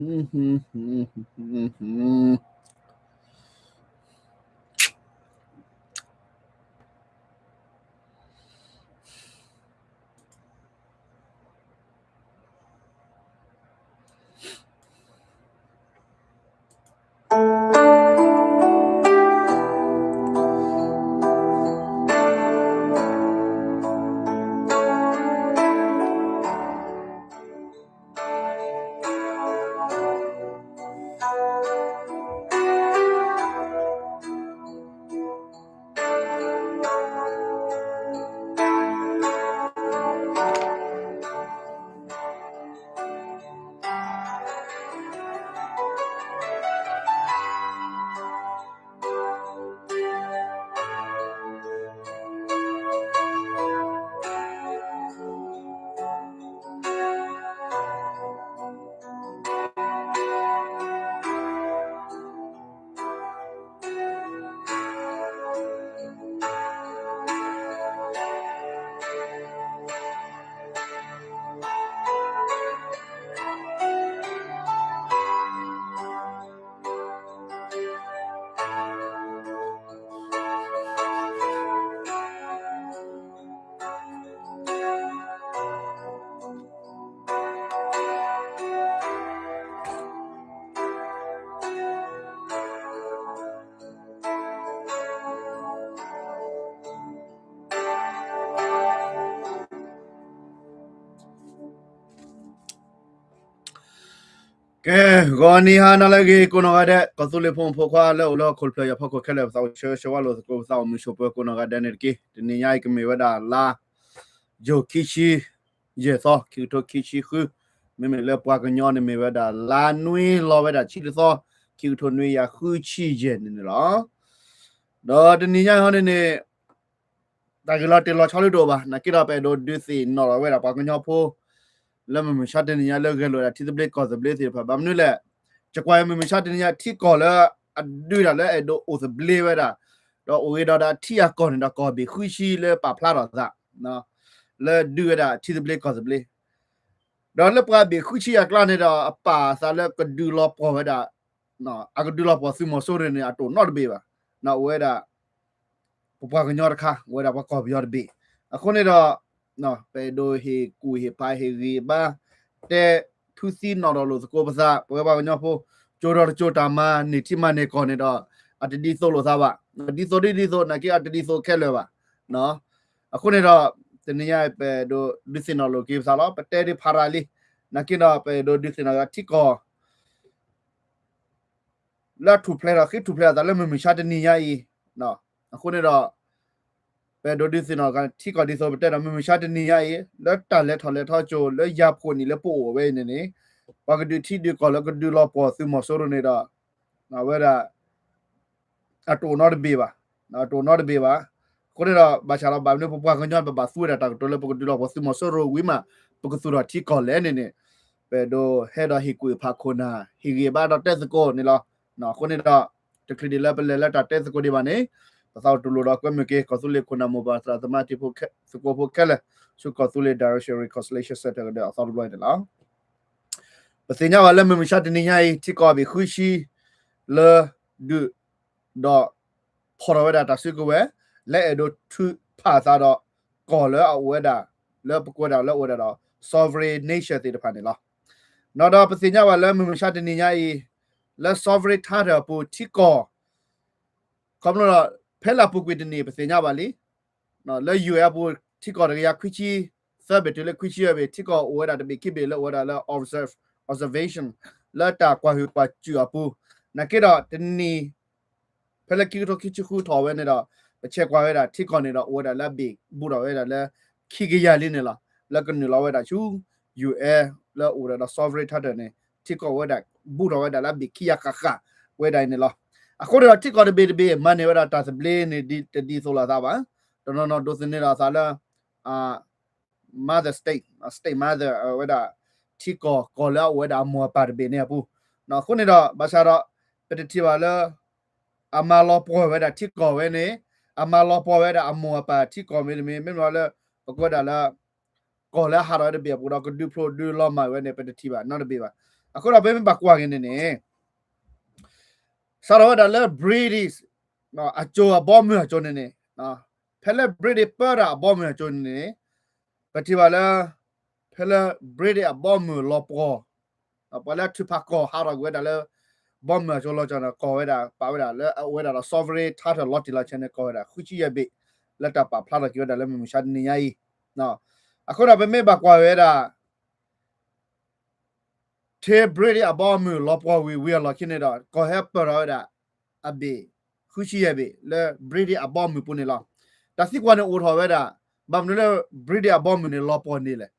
ကဲ, ဂီၤနံၤဟါနၤလၢအဂ့ၤ ကိးနီၢ်ဂၤဒဲး ကီၢ်သူလ့ၤဖိမုၣ်ဖိခွါလၢအိၣ်လၢဟီၣ်ခိၣ်တဖျၢၣ်ညါဖီခိၣ်ခဲလၢာ် ပသးအိၣ်ဆၢဂ့ၤဆၢဝါလိာ်သကိး ပသးအိၣ်မုာ်ဆိးပၢၤကိးနီၢ်ဂၤဒဲးန့ၣ်တက့ၢ်. တနံၤညါအံၤကမ့ၢ်ဝဲဒၣ်လါ ယိၤခံဆံယဲၢ်သီ ခံကထိခံဆံဃု, မ့မ့ၢ်လၢပှၤကညီန့ၣ်မ့ၢ်ဝဲဒၣ်လါနွံလီၤဝဲဒၣ်ဆံတသီ ခံကထိနွံကယၤဃုဆံယဲၢ်န့ၣ်န့ၣ်လီၤ. ဒီးတနံၤညါအံၤဟီန့ၣ်န့ၣ် တၢ်ဂ့ၢ်လီၤတ့ၢ်လီၤဆီလၢတအိၣ်ဘၣ်. နာ်က့ဒီး ပအဲၣ်ဒိးဒုးသ့ၣ်နီၣ်လီၤဝဲဒၣ်ပှၤကညီဖိ လၢမုၢ်မဆါတနံၤညါလၢဂဲၤလိာ်ဒၣ်ထံသဘျ့ကီၢ်သဘျ့သ့ၣ်တဖၣ် ဘၣ်မနုၤလဲၣ်, ယကွၢ်မုၢ်မဆါတနံၤညါ ထံကီၢ်လၢအဒုးဒၣ်လၢအဲၣ်ဒိးအိၣ်သဘျ့ဝဲဒၣ်, ဒီးအိၣ်ဂ့ၤဒီးဒၣ်ထံအကီၢ်န့ၣ်ဒီး ကီၢ်ဘ့ၣ်ဃုဆံလၢပာ်ဖျါထီၣ်သး လၢဒုးဝဲဒၣ်ထံသဘျ့ကီၢ်သဘျ့, ဒီးလၢပှၤဘ့ၣ်ဃုဆံအကျါန့ၣ်ဒီး အပာ်အသးလၢကဒုးလီၤပှီၢ်ဝဲဒၣ် အကဒုးလီၤပှီၢ်သုးမီၤစိရိၤန့ၣ် အတအိၣ်နီတဘ့ၣ်ဘၣ်. အိၣ်ဝဲဒၣ် ပပှၤကညီတခါ အိၣ်ဝဲဒၣ်ပှၤကီၢ်ပယီၤတဘ့ၣ်. အဃိန့ၣ်ဒီး ပအဲၣ်ဒိးဟ့ၣ်ကူၣ်ဟ့ၣ်ဖးဟ့ၣ်ဂံၢ်ဘါ တဲဖုသံနီၣ်ထီၣ်လိာ်သကိးပသး ပဝဲပှၤကညီဖိ ကၠိဒီးတကၠိတၢ်မၤန့ၢ်ထံမၤန့ၢ်ကီၢ်န့ၣ်ဒီး အတဒ်သိးလိာ်သးဘၣ်. ဒ်သိးဒ်ဒ်သိး နာ်က့အတဒ်သိးခဲလၢာ်ဘၣ်. အဃိန့ၣ်ဒီး တနံၤညါပအဲၣ်ဒိးဒုးသ့ၣ်နီၣ်လိာ်က့ၤပသးလီၤ. ပတဲဒ်ဖးရၤလံ. နာ်က့ဒီး ပအဲၣ်ဒိးဒုးသ့ၣ်နီၣ်ထံကီၢ် လၢထူၣ်ဖျဲးဒီးဃ့ထူၣ်ဖျဲးအသးလၢမုၢ်မဆါတနံၤညါအံၤ, အဃိန့ၣ်ဒီး ပအဲၣ်ဒိးဒုးသ့ၣ်နီၣ်ထံကီၢ်ဒ်သိးပတဲဒီး မုၢ်မဆါတနံၤညါအံၤ လၢတၢ်လဲၤထီၣ်လဲၤထီကၠိလၢယၤဖှိၣ်နံၣ်လၢပအိၣ်ဝဲအံၤန့ၣ်န့ၣ် ပှၤကဒုးထံဒုးကီၢ်လၢကဒုးလီၤပှီၢ်သုးမီၤစိရိၤန့ၣ်ဒီး အဝဲဒၣ် အတအိၣ်နီတဘ့ၣ်ဘၣ်, အတအိၣ်နီတဘ့ၣ်ဘၣ်. အဃိန့ၣ်ဒီး ဘၣ်ဆၣ်ဒီးဘၣ်မနုၤ ပပှၤကညီပဘၣ်သူဝဲဒၣ်တၢ်ကတိၤလၢပကဒုးလီၤပှီၢ်သုးမီၤစိရိၤဝံၤမး ပကသူၣ်ထီၣ်ထံကီၢ်လဲၣ်န့ၣ်န့ၣ် ပအဲၣ်ဒိးဟဲဒီးဟ့ၣ်ကူၣ်ဟ့ၣ်ဖးခိၣ်နၢ် ဟ့ၣ်ဂံၢ်ဘါဒီးတဲသကိးန့ၣ်လီၤ. အဃိန့ၣ်ဒီး တချုးဒံးလၢပလဲၤလၢတၢ်တဲသကိးဒံးဘၣ်န့ၣ် ပသးအိၣ်တူၢ်လိာ်ဒီးကွဲမုာ်က့ၤ ကီၢ်သူလ့ၤခိၣ်နၢ်မိၢ်ပၢ်သရၣ်သမါတံၤဖိသကိးဖိခဲလၢာ် ဆူကီၢ်သူလ့ၤ Direction Reconciliation Center ကဒီးအသီတဘျီန့ၣ်လီၤ. ပသ့ၣ်ညါဘၣ်လၢမုၢ်မဆါတနံၤညါအံၤ ထံကီၢ်ဘ့ၣ်ဃုဆံ လၢဒုး ဒီးဖီၣ်ထီၣ်ဝဲဒၣ်တၢ်စုကဝဲၤ လၢအဲၣ်ဒိးထုးဖးအသးဒီး ကီၢ်လၢအအိၣ်ဝဲဒၣ် လၢပကွဲးဒၣ်လၢအိၣ်ဝဲဒၣ်ဒီး sovereign nation သ့ၣ်တဖၣ်န့ၣ်လီၤ. နီၢ်ဒီးပသ့ၣ်ညါဘၣ်လၢမုၢ်မဆါတနံၤညါအံၤ လၢ sovereign title အပူၤထံကီၢ် ခီဖျိဒီး ဖဲလၢအပူၤကွံာ်တနံၣ် ပသ့ၣ်ညါဘၣ်လံ လၢ ယူၢ်အဲၣ် အပူၤ ထံကီၢ်တကယၤခွံဆံသၢဘ့ၣ်တုၤလၢခွံဆံယဲၢ်ဘ့ၣ် ထံကီၢ်အိၣ်ဝဲဒၣ်တဘ့ၣ်ခံဘ့ၣ်လၢအိၣ်ဝဲဒၣ်လၢ observe observation လၢတၢ်ကွၢ်ဟုၣ်ကွၢ်စူၣ်အပူၤ, နာ်က့ဒီးတနံၣ် ဖဲလၢခံကထိခံဆံဃုထီၣ်ဝဲန့ၣ်ဒီး ပဆဲးကွၢ်ဝဲဒၣ်ထံကီၢ်န့ၣ်ဒီး အိၣ်ဝဲဒၣ်လၢအဘ့ၣ်ဘူးထီၣ်ဝဲဒၣ်လၢ ခံကယၤလံန့ၣ်လီၤ. လၢကနုာ်လီၤဝဲဒၣ်ဆူ ယူၢ်အဲၣ် လၢအိၣ်ဝဲဒၣ်ဒီး sovereign title န့ၣ် ထံကီၢ်အိၣ်ဝဲဒၣ် ဘူးထီၣ်ဝဲဒၣ်လၢအဘ့ၣ်ခံကယၤဃၣ်ဃၣ်ဝဲဒၣ်အံၤန့ၣ်လီၤ. အဃိန့ၣ်ဒီး ထံကီၢ်တဘ့ၣ်တဘ့ၣ် မၤန့ၢ်ဝဲဒၣ်တၢ်သဘျ့န့ၣ် တဒ်သိးလိာ်သးဘၣ်. တနီၤနီၤဒိးသန့ၤဒီးအသးလၢ mother state, state mother ဝဲဒၣ် ထံကီၢ် ကီၢ်လၢအအိၣ်ဝဲဒၣ်အမိၢ်အပၢ်တဘ့ၣ်န့ၣ်အပူၤ, အဃိန့ၣ်ဒီး ဘၣ်ဆၣ်ဒီး ပတထံၣ်ဘၣ်လၢ အမၤလီၤပှီၢ်ဝဲဒၣ်ထံကီၢ်ဝဲန့ၣ် အမၤလီၤပှီၢ်ဝဲဒၣ်အမိၢ်အပၢ်ထံကီၢ်မ့တမ့ၢ် မ့ၢ်လီၤလၢ ပကွဲးဒၣ်လၢ ကီၢ်လၢအဟးထီၣ်ဝဲတဘ့ၣ်အပူၤဒီး ကဒုးဖျိဒုးလီၤမၢ်ဝဲန့ၣ် ပတထံၣ်ဘၣ်နီတဘ့ၣ်ဘၣ်. အဃိဒီးပမ့ၢ်ဘၣ်ကွၢ်က့ၤန့ၣ်န့ၣ် စးထီၣ်ဝဲဒၣ်လၢ British အစိၤအဘီအမုၢ်အစိၤန့ၣ်န့ၣ် ဖဲလၢ British ပၢတၢ်အဘီအမုၢ်အစိၤန့ၣ်န့ၣ် ပထံၣ်ဘၣ်လၢ ဖဲလၢ British အဘီအမုၢ်လီၤပှီၢ် ပှၤလၢအထုးဖးကီၢ်ဟးထီၣ်ကွံာ်ဝဲဒၣ်လၢ ဘီအမုၢ်အစိၤလီၤကီၢ်န့ၣ် ကီၢ်ဝဲဒၣ် ပာ်ဝဲဒၣ်လၢအအိၣ်ဝဲဒၣ်ဒီး sovereign title လီၤတံၢ်လီၤဆဲးန့ၣ် ကီၢ်ဝဲဒၣ် ဃုဆံယဲၢ်ဘ့ၣ် လၢတၢ်ပာ်ဖျါထီၣ်က့ၤဝဲဒၣ်လၢမုၢ်မဆါတနံၤညါအံၤ အဃိဒီးပမ့ၢ်ဘၣ်ကွၢ်ဝဲဒၣ် ထဲ British အဘီအမုၢ်လီၤပှီၢ်ဝံၤဝံၤအလီၢ်ခံန့ၣ်ဒီး ကီၢ်ဟဲပၢၢ်ထီၣ်ဝဲဒၣ် အဘ့ၣ် ဃုဆံယဲၢ်ဘ့ၣ် လၢ British အဘီအမုၢ်ပူၤန့ၣ်လီၤ. တၢ်သံကွၢ်န့ၣ်အိၣ်ထီၣ်ဝဲဒၣ် ဘၣ်မနုၤလၢ British အဘီအမုၢ်န့ၣ်လီၤပှီၢ်န့ၣ်လဲၣ်.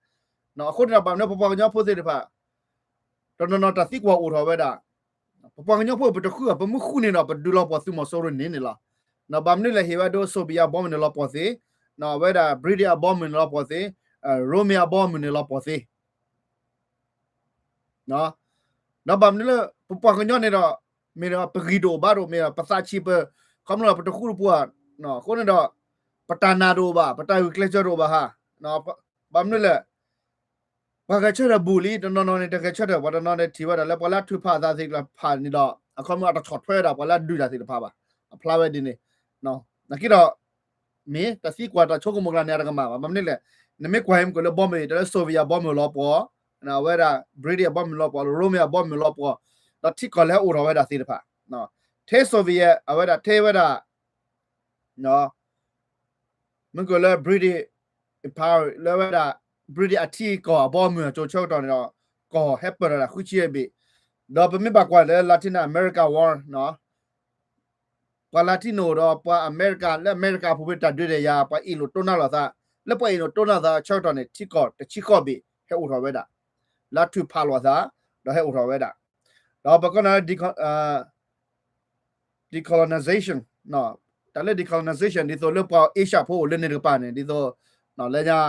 အဃိန့ၣ်ဒီး ဘၣ်မနုၤပပှၤကညီဖိသ့ၣ်တဖၣ် တနီၤနီၤတၢ်သံကွၢ်အိၣ်ထီၣ်ဝဲဒၣ် ပပှၤကညီဖိပတဃုအီၤ ပမ့ၢ်ဃုန့ၣ်ဒီး ပဒုးလီၤပှီၢ်သုးမီၤစိရိၤန့ၣ်န့ၣ်လီၤ. ဘၣ်မနုၤလဲၣ် ဟ့ၣ်ဝဲဒၣ် Soviet အဘီအမုၢ်န့ၣ်လီၤပှီၢ်သ့, အဝဲဒၣ် British အဘီအမုၢ်န့ၣ်လီၤပှီၢ်သ့, Roman အဘီအမုၢ်န့ၣ်လီၤပှီၢ်သ့ ဒီးဘၣ်မနုၤလၢ ပပှၤကညီန့ၣ်ဒီး မ့ၢ်ဒီးပဂံၢ်တအိၣ်ဘါတအိၣ် မ့ၢ်ဒီးပသးဆံးပၢၤ ခီဖျိလၢပတဃူတဖိးဧါ, အဃိန့ၣ်ဒီး ပတၢ်နာ်တအိၣ်ဘၣ် ပတၢ်ဂုာ်ကျဲးစၢးတအိၣ်ဘၣ်ဧါ, ဘၣ်မနုၤလဲၣ် ပှၤဂဲၤဆၢထၢၣ်ဘူးလံ တနီၤနီၤန့ၣ် တဂဲၤဆၢထၢၣ် ပှၤတနီၤန့ၣ်ထံၣ်ဝဲဒၣ်လၢပှၤလၢအထုးဖးအသးသ့ၣ်တဖၣ်န့ၣ်ဒီး အခီပညီအတဆီၣ်ထွဲဝဲဒၣ်ပှၤလၢအဒုးတၢ်သ့ၣ်တဖၣ်ဘၣ်, အဖျါဝဲဒ်န့ၣ်, နာ်က့ဒီး မ့ၢ်တၢ်သံကွၢ်တၢ်ဆိကမိၣ်ကျါန့ၣ် အတကမၣ်ဘၣ်, ဘၣ်မနုၤလဲၣ်, နမ့ၢ်ကွၢ်ဟဲမ့ၢ်ကီၢ်လၢဘီမုၢ် တၢ်လၢ Soviet အဘီမုၢ်လီၤပှီၢ်, အဝဲဒၣ် British အဘီမုၢ်လီၤပှီၢ် Roman အဘီမုၢ်လီၤပှီၢ်, ဒီးထံကီၢ်လၢဟဲအိၣ်ထီၣ်ဝဲဒၣ်သ့ၣ်တဖၣ်, ထဲ Soviet အဝဲဒၣ်ထဲဝဲဒၣ် မ့ၢ်ကီၢ်လၢ British Empire လၢဝဲဒၣ် British အထံကီၢ်အဘီအမုၢ်အစိၤဆၢကတီၢ်န့ၣ်ဒီး ကီၢ်ဟဲပၢၢ်ထီၣ်ဒၣ်ဃုဆံယဲၢ်ဘ့ၣ်, ဒီးပမ့ၢ်ဘၣ်ကွၢ်လၢ Latin America War ပှၤ Latino ဒီးပှၤအမဲရကၤ လၢအမဲရကၤအပူၤဖဲတၢ်ဒုးတၢ်ယၤ ပှၤအ့ၣ်လိာ်တိၢ်နါလိာ်သး, လၢပှၤအ့ၣ်လိာ်တိၢ်နါလိာ်သးဆၢကတီၢ်န့ၣ် ထံကီၢ်တဆံဃိးဘ့ၣ်ဟဲအိၣ်ထီၣ်ဝဲဒၣ်, လၢထုးဖးလိာ်သး ဒီးဟဲအိၣ်ထီၣ်ဝဲဒၣ်, ဒီးပကိးန့ၣ် decolonization, တၢ်လၢ decolonization ဒ်သိးလၢပှၤ Asia ဖိအိၣ်လၢန့ၣ်တကပၤန့ၣ် ဒ်သိး လၢညါ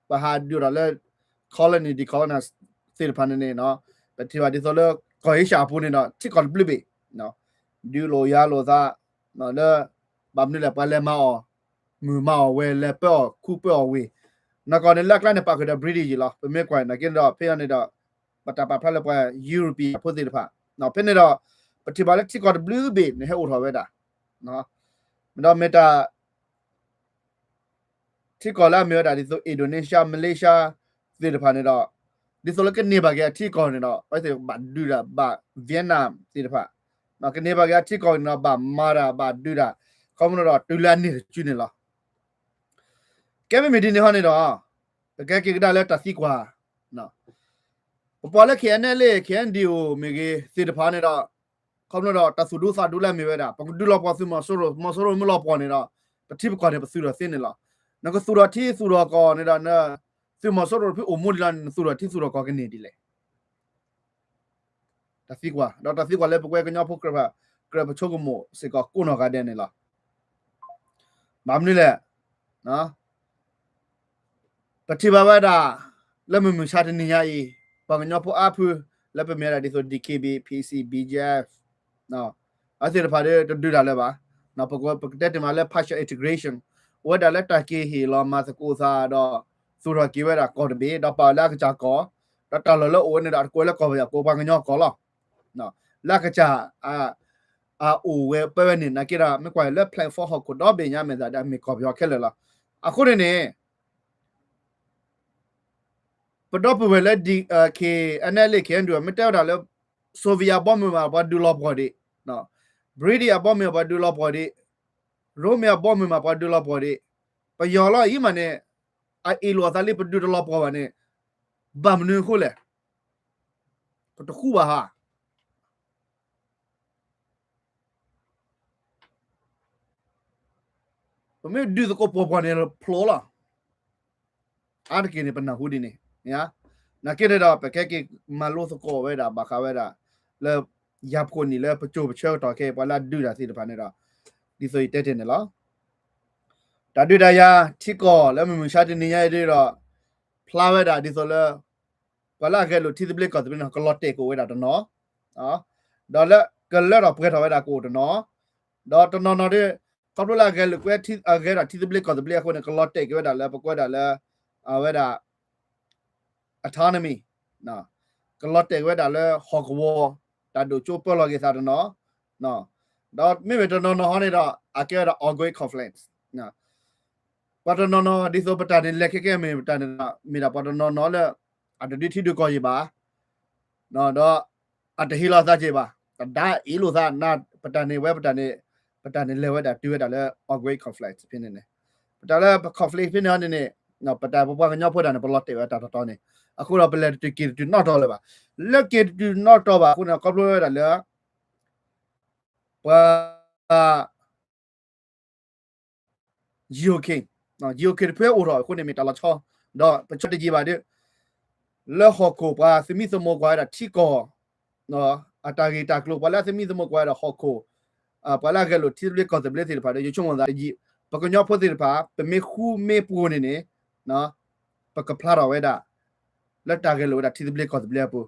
ပှၤဟးဒုးဒီးလၢ colony decolonize သ့ၣ်တဖၣ်န့ၣ်န့ၣ် ပထံၣ်ဘၣ်ဒ်သိးလၢ ကီၢ် Asia အပူၤန့ၣ်ဒီး ထံကီၢ်တဘျုးဘ့ၣ် ဒုးလိာ်ယၤလိာ်သး လၢ ဘၣ်မနုၤလဲၣ် ပှၤလဲၤမၤအီၣ် မုၢ်မၤအီၣ်ဝဲၤ လဲၤပၢအီၣ်ခူပၢအီၣ်ဝ့ၢ်, နီၢ်ကီၢ်န့ၣ်လၢအကျါန့ၣ် ပာ်ဃုာ်ဒီး British ယံၤလီၤ. ပမ့ၢ်ကွၢ်နာ်က့န့ၣ်ဒီး ဖဲအံၤန့ၣ်ဒီး ပတၢ်ပာ်ဖျါလၢပှၤ European ဖိသ့ၣ်တဖၣ် ဖဲန့ၣ်ဒီး ပထံၣ်ဘၣ်လၢထံကီၢ်တဘျုးဘ့ၣ်န့ၣ် ဟဲအိၣ်ထီၣ်ဝဲဒၣ်, ဒီးမ့ၢ်တၢ် ထံကီၢ်လၢအမ့ၢ်ဝဲဒၣ်ဒ်သိး Indonesia, Malaysia သ့ၣ်တဖၣ်န့ၣ်ဒီး ဒ်သိးလၢကန့ၢ်ဘၣ်က့ၤအထံကီၢ်န့ၣ်ဒီး အဝဲသ့ၣ်ဘၣ်ဒုးတၢ်ဘၣ် Vietnam သ့ၣ်တဖၣ်, ကန့ၢ်ဘၣ်က့ၤအထံကီၢ်န့ၣ်ဒီး ဘၣ်မၤတၢ်ဘၣ်ဒုးတၢ် ခီဖျိဒီးတုၤလၢအန့ၢ်တစုန့ၣ်လီၤ. ကဲမ့မ့ၢ်ဒ်န့ၣ်ဟီန့ၣ်ဒီး ပကဲက့ၤကဒါလၢတၢ်သံကွၢ် ပပှၤလၢ KNLA KNDO မ့ၢ်ဂ့ၤသ့ၣ်တဖၣ်န့ၣ်ဒီး ခီဖျိဒီးတၢ်သူၣ်ဒူသးဒူလၢအမ့ၢ်ဝဲဒၣ် ပကဒုးလီၤပှီၢ်သုးမီၤစိရိၤ မီၤစိရိၤမ့ၢ်လီၤပှီၢ်န့ၣ်ဒီး ပထံပကီၢ်န့ၣ် ပသုးဒီးသ့န့ၣ်လီၤ. နကသူၣ်ထီၣ်ထံသူၣ်ထီၣ်ကီၢ်န့ၣ်ဒီး နသုးမီၤစိရိၤဖဲအိၣ်မူဒံးလီၤ နသူၣ်ထီၣ်ထံသူၣ်ထီၣ်ကီၢ်ကန့ၢ်ဒ်လဲၣ်. တၢ်သံကွၢ် ဒီးတၢ်သံကွၢ်လၢပဝဲကညီဖိကြၢး ကြၢးပဆိကမိၣ်စ့ၢ်ကီးကိးနီၢ်ဂၤဒဲးန့ၣ်လီၤ. ဘၣ်မနုၤလဲၣ် ပထံၣ်ဘၣ်ဝဲဒၣ် လၢမုၢ်မုၢ်ဆါတနံၤညါအံၤ ပှၤကညီဖိအါဖု လၢပမ့ၢ်ဝဲဒၣ်ဒ်သိး DKBA, PC, BGF အဝဲသ့ၣ်တဖၣ်ဒီးတဒုးတၢ်လၢၤဘၣ်. ပကတဲတ့ၢ်မးလၢ partial integration အိၣ်ဝဲဒၣ်လၢတၢ်က့ၤဟ့ၣ်လီၤမၤသကိးသးဒီး သူၣ်ထီၣ်က့ၤဝဲဒၣ်ကီၢ်တဘ့ၣ် ဒီးပာ်လၢအကစၢ်ကီၢ် ဒီးတၢ်လီၢ်လၢအိၣ်ဝဲန့ၣ်ဒီး အတကွဲးလၢကီၢ်ပယီၤ ကိးပှၤကညီကီၢ်လီၤ. လၢအကစၢ် အအိၣ်ဝဲပၢဝဲန့ၣ် နာ်က့ဒီး မ့ၢ်ကွၢ်လၢ platform ဟီၣ်ခိၣ်ဒီဘ့ၣ်ညါမဲာ်သၣ်ဒီး အမ့ၢ်ကီၢ်ပယီၤခဲလၢာ်လီၤ. အဃိန့ၣ်န့ၣ် ပဒီပုၢ်ဝဲၢ်လၢ KNLA KNDO မ့ၢ်တဲဝဲဒၣ်လၢ Soviet အဘီမုၢ်မး ပှၤဒုးလီၤပှီၢ်ဒံး, British အဘီမုၢ် ပှၤဒုးလီၤပှီၢ်ဒံး, Roman အဘီမုၢ်မး ပှၤဒုးလီၤပှီၢ်ဒံး, ပယီၤလီၤအံၤမးန့ၣ် အအ့ၣ်လိာ်အသးလံ ပဒုးတလီၤပှီၢ်ဘၣ်န့ၣ် ဘၣ်မနုၤအဃိလဲၣ်. ပတဃူဘၣ်ဟါ ပမ့ၢ်ဒုးသကိးပှီၢ်ပှီၢ်န့ၣ်ဖျိလီၤ. အါတက့ၢ်န့ၣ် ပနၢ်ဟူဒ်န့ၣ်, နာ်က့န့ၣ်ဒီး ပကဲက့ၤမၤလိသကိးဝဲဒၣ် ဘၣ်ဃးဝဲဒၣ် လၢ ယၤဖှိၣ်နံၣ်လၢပစိၤပဆၢကတီၢ်ခဲအံၤ ပှၤလၢအဒုးတၢ်သ့ၣ်တဖၣ်န့ၣ်ဒီး ဒ်သိးယတဲတ့ၢ်န့ၣ်လီၤ. တၢ်ဒုးတၢ်ယၤထံကီၢ်လၢမုၢ်မုၢ်ဆါတနံၤညါအံၤဒီး ဖျါဝဲဒၣ်ဒ်သိးလၢ ပှၤလၢအဂဲၤလိာ်ထံသဘျ့ကီၢ်သဘျ့န့ၣ် ကလီၤတဲာ်ကအိၣ်ဝဲဒၣ်တနီၤ, ဒီးလၢကလၢထီၣ်ပှဲၤထီၣ်ဝဲဒၣ်ကအိၣ်တနီၤ, ဒီးတနီၤနီၤဒီး ခီဖျိလၢအဂဲၤလိာ်ကွဲ အဂဲၤဒၣ်ထံသဘျ့ကီၢ်သဘျ့အဃိန့ၣ် ကလီၤတဲာ်က့ၤဝဲဒၣ်လၢပကွဲးဒၣ်လၢ အဝဲဒၣ် autonomy, ကလီၤတဲာ်ဝဲဒၣ်လၢဟီၣ်ကဝီၤ တၢ်ဒိၣ်ကၠိပၢလီၤက့ၤသးတနီၤ, ဒီးမ့မ့ၢ်တနီၤနီၤဟီန့ၣ်ဒီး အကဲဝဲဒၣ် ongoing conflict ပှၤတနီၤနီၤ ဒ်သိးပတၢ်န့ၣ်လဲၤခဲကဲမ့ၢ်ပတၢ်န့ၣ် မ့ၢ်ဒၣ်ပှၤတနီၤနီၤလၢ အတဒုးထံဒုးကီၢ်ယံၤဘၣ်, ဒီးအတဟ့ၣ်လီၤသးက့ၤဘၣ်, တဒါအ့ၣ်လိာ်သး ပတၢ်န့ၣ်ဝဲပတၢ်န့ၣ် ပတၢ်န့ၣ်လဲၤဝဲဒၣ်တုၤဝဲဒၣ်လၢ ongoing conflict ဖဲန့ၣ်န့ၣ်, ပတၢ်လၢပ conflict ဖဲန့ၣ်ဟီန့ၣ်န့ၣ် ပတၢ်ပပှၤကညီဖိတၢ်န့ၣ် ပလီၤတဲာ်ဝဲတၢ်တတီၤန့ၣ်, အဃိဒီးပလဲၤတတုၤက့ၤတတုၤနီတီၤလၢၤဘၣ်, လၢက့ၤတတုၤနီတီၤဘၣ်အဃိန့ၣ် ခီဖျိဝဲဒၣ်လၢ ပှၤ GOK, GOK တဖုအိၣ်ထီၣ်အဃိန့ၣ်မ့ၢ်တၢ်လီၤဆီ, ဒီးပဆၢတယံာ်ဘၣ်ဒီး လၢဟီၣ်ခိၣ်ပှၤသမံသမိးကွၢ်ဝဲဒၣ်ထံကီၢ် အတၢ်ဂ့ၢ်တၢ်ကျိၤ ပှၤလၢသမံသမိးကွၢ်ဝဲဒၣ်ဟီၣ်ခိၣ်, ပှၤလၢအဂဲၤလိာ်ထံသဘျ့ကီၢ်သဘျ့သ့ၣ်တဖၣ်ဒီး ယဆိကမိၣ်သးတယံာ်, ပကညီဖိသ့ၣ်တဖၣ် ပမ့ၢ်ဃူမ့ၢ်ပှိၤန့ၣ်န့ၣ် ပကဖျါထီၣ်ဝဲဒၣ် လၢတၢ်ဂဲၤလိာ်ဝဲဒၣ်ထံသဘျ့ကီၢ်သဘျ့အပူ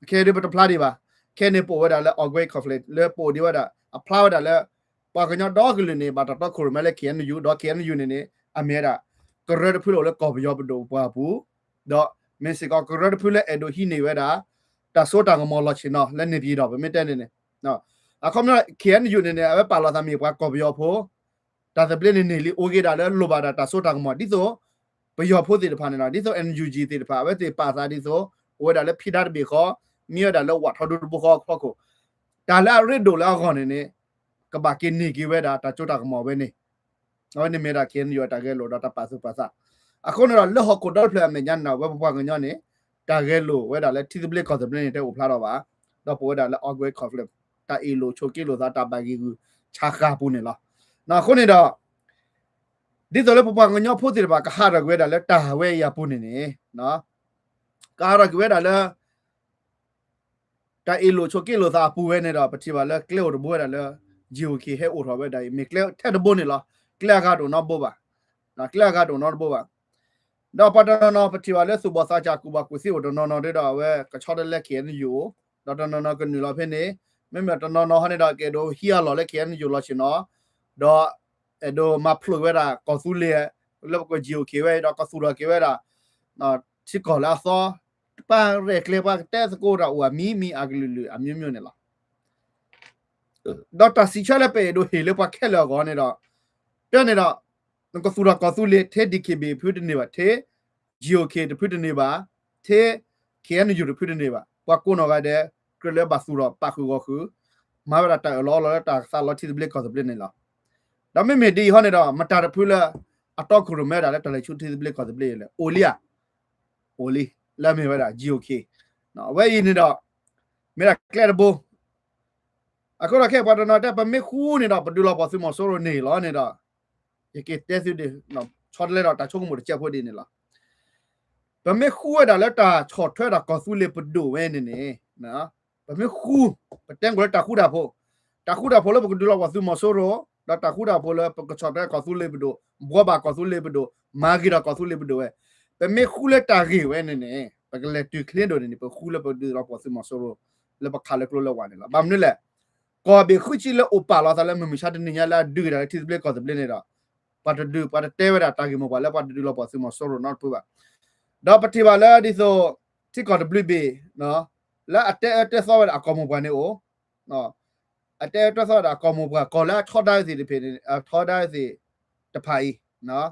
ၤ, ခဲအံၤဒ်ပတဖျါဒံးဘၣ်, ခဲအံၤန့ၣ်ပအိၣ်ဝဲဒၣ်လၢ ongoing conflict လၢပအိၣ်ဒံးဝဲဒၣ် အဖျါဝဲဒၣ်လၢ ပှၤကညီဒီကလုာ်န့ၣ် ဘၣ်တၢ်တီခိၣ်ရိၣ်မဲလၢ KNU ဒီး KNU န့ၣ်န့ၣ် အမ့ၢ်ဝဲဒၣ် ကရၢတဖုလၢအိၣ်လၢကီၢ်ပယီၤပဒိၣ်ပှၢ်ပူၤ, ဒီးမ့ၢ်စ့ၢ်ကီးကရၢတဖုလၢအဲၣ်ဒိးဟံးန့ၢ်ဝဲဒၣ် တၢ်စိတၢ်ကမီၤလီၢ်ဆ့ၣ်နီၤလၢန့ၣ်ပယံၤဒီး ပမ့ၢ်တဲန့ၣ်န့ၣ်, အခီပညီ KNU န့ၣ်န့ၣ် အဝဲပာ်လီၤသးမ့ၢ်ပှၤကီၢ်ပယီၤဖိ တၢ်သဘျ့န့ၣ်န့ၢ်လံ အိၣ်က့ၤဒၣ်လၢလိၣ်ဘၣ်ဒၣ်တၢ်စိတၢ်ကမီၤ ဒ်သိး ပယီၤဖိသ့ၣ်တဖၣ်န့ၣ်လီၤ. ဒ်သိး NUG သ့ၣ်တဖၣ် အဝဲသ့ၣ်ပာ်သးဒ်သိး အိၣ်ဝဲဒၣ်လၢဖံဒါတဘ့ၣ်ဃီ, မံဝဲဒၣ်လၢဝးထီဒူတဘိဃီအဖီခိၣ်, တၢ်လၢအရ့ဒိၣ်လၢအဂီၢ်န့ၣ်န့ၣ် ကဘၣ်က့ၤန့ၢ်က့ၤဝဲဒၣ်တၢ်စိတၢ်ကမီၤဝဲန့ၣ်, အဝဲန့ၣ်မ့ၢ်ဝဲဒၣ် KNU အတၢ်ဂဲၤလိာ်ဒီးတၢ်ပာ်သူၣ်ပာ်သး. အဃိန့ၣ်ဒီး လၢဟီၣ်ခိၣ်ဒီဖျၢၣ်အမဲာ်ညါန့ၣ်ဒီး ဝဲပပှၤကညီန့ၣ် တၢ်ဂဲၤလိာ်ဝဲဒၣ်လၢထံသဘျ့ကီၢ်သဘျ့န့ၣ် တအိၣ်ဖျါထီၣ်ဘၣ်, ဒီးပဝဲဒၣ်လၢ ongoing conflict တၢ်အ့ၣ်လိာ်ဆိးက့လိာ်သး တၢ်ဘၣ်ဂံာ်ဂူာ်ဆးဃၢ်ပူၤန့ၣ်လီၤ. အဃိန့ၣ်ဒီး ဒ်သိးလၢပပှၤကညီဖိသ့ၣ်တဖၣ် ကဟးထီၣ်က့ၤဝဲဒၣ်လၢတၢ်ဝဲအံၤအပူၤန့ၣ်န့ၣ်, ကဟးထီၣ်က့ၤဝဲဒၣ်လၢ တၢ်အ့ၣ်လိာ်ဆိးက့လိာ်သးအပူၤဝဲန့ၣ်ဒီး ပထံၣ်ဘၣ်လၢကျဲအိၣ်တဘိဝဲဒၣ်လၢ GOK ဟဲအိၣ်ထီၣ်ဝဲဒၣ်အံၤ မ့ၢ်ကျဲထဲတဘိန့ၣ်လီၤ. ကျဲအဂၤတအိၣ်နီတဘိဘၣ်, ကျဲအဂၤတအိၣ်နီတဘိဘၣ်. ဒီးပှၤတနီၤနီၤ ပထံၣ်ဘၣ်လၢသူၣ်ဘီၣ်သးစၢ်ကူၣ်ဘၣ်ကူၣ်သ့အိၣ်တနီၤနီၤဒီး အဝဲကဆီတလဲ KNU အိၣ်, ဒီးတနီၤနီၤကနုာ်လီၤဖဲန့ၣ်, မ့မ့ၢ်တနီၤနီၤဟီန့ၣ်ဒီး ကအဲၣ်ဒိးဟံးအလီၢ်လၢ KNU လီၤဆ့ၣ်နီၤ, ဒီးအဲၣ်ဒိးမၤဖျိးဝဲဒၣ်ကီၢ်သူလ့ၤ လၢပက GOK ဝဲအံၤဒီး ကသူၣ်ထီၣ်က့ၤဝဲဒၣ် ထံကီၢ်လၢအသီ, ပှၤရဲၣ်ကျဲၤ ပှၤကတဲသကိးတၢ်အိၣ်အမံၤမံၤအကလုာ်လုာ်အမျိုးမျိုးန့ၣ်လီၤ. ဒီးတၢ်စံးဆၢလၢပအဲၣ်ဒိးဟ့ၣ်လၢပှၤခဲလၢာ်အဂီၢ်န့ၣ်ဒီး, တၢ်န့ၣ်ဒီး နကသူၣ်ထီၣ်ကီၢ်သူလ့ၤ ထဲ DKBA တဖုတန့ၢ်ဘၣ်, ထဲ GOK တဖုတန့ၢ်ဘၣ်, ထဲ KNU တဖုတန့ၢ်ဘၣ်. ပှၤကိးနီၢ်ဂၤဒဲး ကြၢးလၢဘၣ်သူၣ်ထီၣ်ပာ်ဃုာ်ဂီၢ်ဃုာ်, မၤဝဲဒၣ်တၢ်အၢၣ်လီၤအီလီၤလၢတၢ်သးလီထံသဘျ့ကီၢ်သဘျ့န့ၣ်လီၤ. ဒီးမ့မ့ၢ်ဒ်အံၤဟီန့ၣ်ဒီး မတၤတဖုလၢ အတီခိၣ်ရိၣ်မဲဒၣ်လၢတၢ်လဲၤဆူထံသဘျ့ကီၢ်သဘျ့လဲၣ်, အိၣ်လံဧါ, အိၣ်လံ, လၢအမ့ၢ်ဝဲဒၣ် GOK အဝဲအံၤန့ၣ်ဒီး မ့ၢ်ဒၣ်ကျဲတဘိ အဃိဒီးခဲအံၤပှၤတနီၤတဲ ပမ့ၢ်ဃူန့ၣ်ဒီး ပဒုးလီၤပှီၢ်သုးမီၤစိရိၤန့ၣ်လီၤန့ၣ်ဒီး, ယကတဲသုဒ် ဆီတလဲဒီးတၢ်ဆိကမိၣ်တစဲးဖိဒ်န့ၣ်လီၤ. ပမ့ၢ်ဃူဝဲဒၣ်လၢတၢ်ဆီၣ်ထွဲဒၣ်ကီၢ်သူလ့ၤပဒိၣ်ဝဲန့ၣ်န့ၣ်, ပမ့ၢ်ဃူ, ပတဲကွၢ်လၢတၢ်ဃူတၢ်ဖိး, တၢ်ဃူတၢ်ဖိးလၢပကဒုးလီၤပှီၢ်သုးမီၤစိရိၤ, ဒီးတၢ်ဃူတၢ်ဖိးလၢပကဆီၣ်ထွဲကီၢ်သူလ့ၤပဒိၣ်, ဘှီဘၣ်ကီၢ်သူလ့ၤပဒိၣ်, မၤဂ့ၤဒီးကီၢ်သူလ့ၤပဒိၣ်ဝဲ, ပမ့ၢ်ဃူလၢတၢ်ဂ့ၢ်ဝဲန့ၣ်န့ၣ် ပကလဲၤတုၤချ့ဒိၣ်န့ၣ်န့ၣ် ပဃူလၢပဒုးလီၤပှီၢ်သုးမီၤစိရိၤ လၢပခးလၢကျိလၢဝဲန့ၣ်လီၤ. ဘၣ်မနုၤလဲၣ်, ကီၢ်ဘ့ၣ်ဃုဆံလၢအိၣ်ပာ်လီၤသးလၢမုၢ်မဆါတနံၤညါလၢအဒုးက့ၤတၢ်လၢထံသဘျ့ကီၢ်သဘျ့န့ၣ်ဒီး, ပှၤတဒုး ပှၤတတဲဝဲဒၣ်တၢ်ဂ့ၢ်မိၢ်ပှၢ်လၢပှၤတဒုးလီၤပှီၢ်သုးမီၤစိရိၤနီတဖုဘၣ်. ဒီးပထံၣ်ဘၣ်လၢဒ်သိး ထံကီၢ်တဘျုးဘ့ၣ် လၢအတဲအၢတဲသီဝဲဒၣ်အကီၢ်မိၢ်ပှၢ်န့ၣ်အိၣ်, အတဲအၢတဲသီဝဲဒၣ်အကီၢ်မိၢ်ပှၢ် ကီၢ်လၢအဆီဒါသ့ၣ်တဖၣ်န့ၣ် အဆီဒါသ့ၣ်တဖၣ်အံၤ,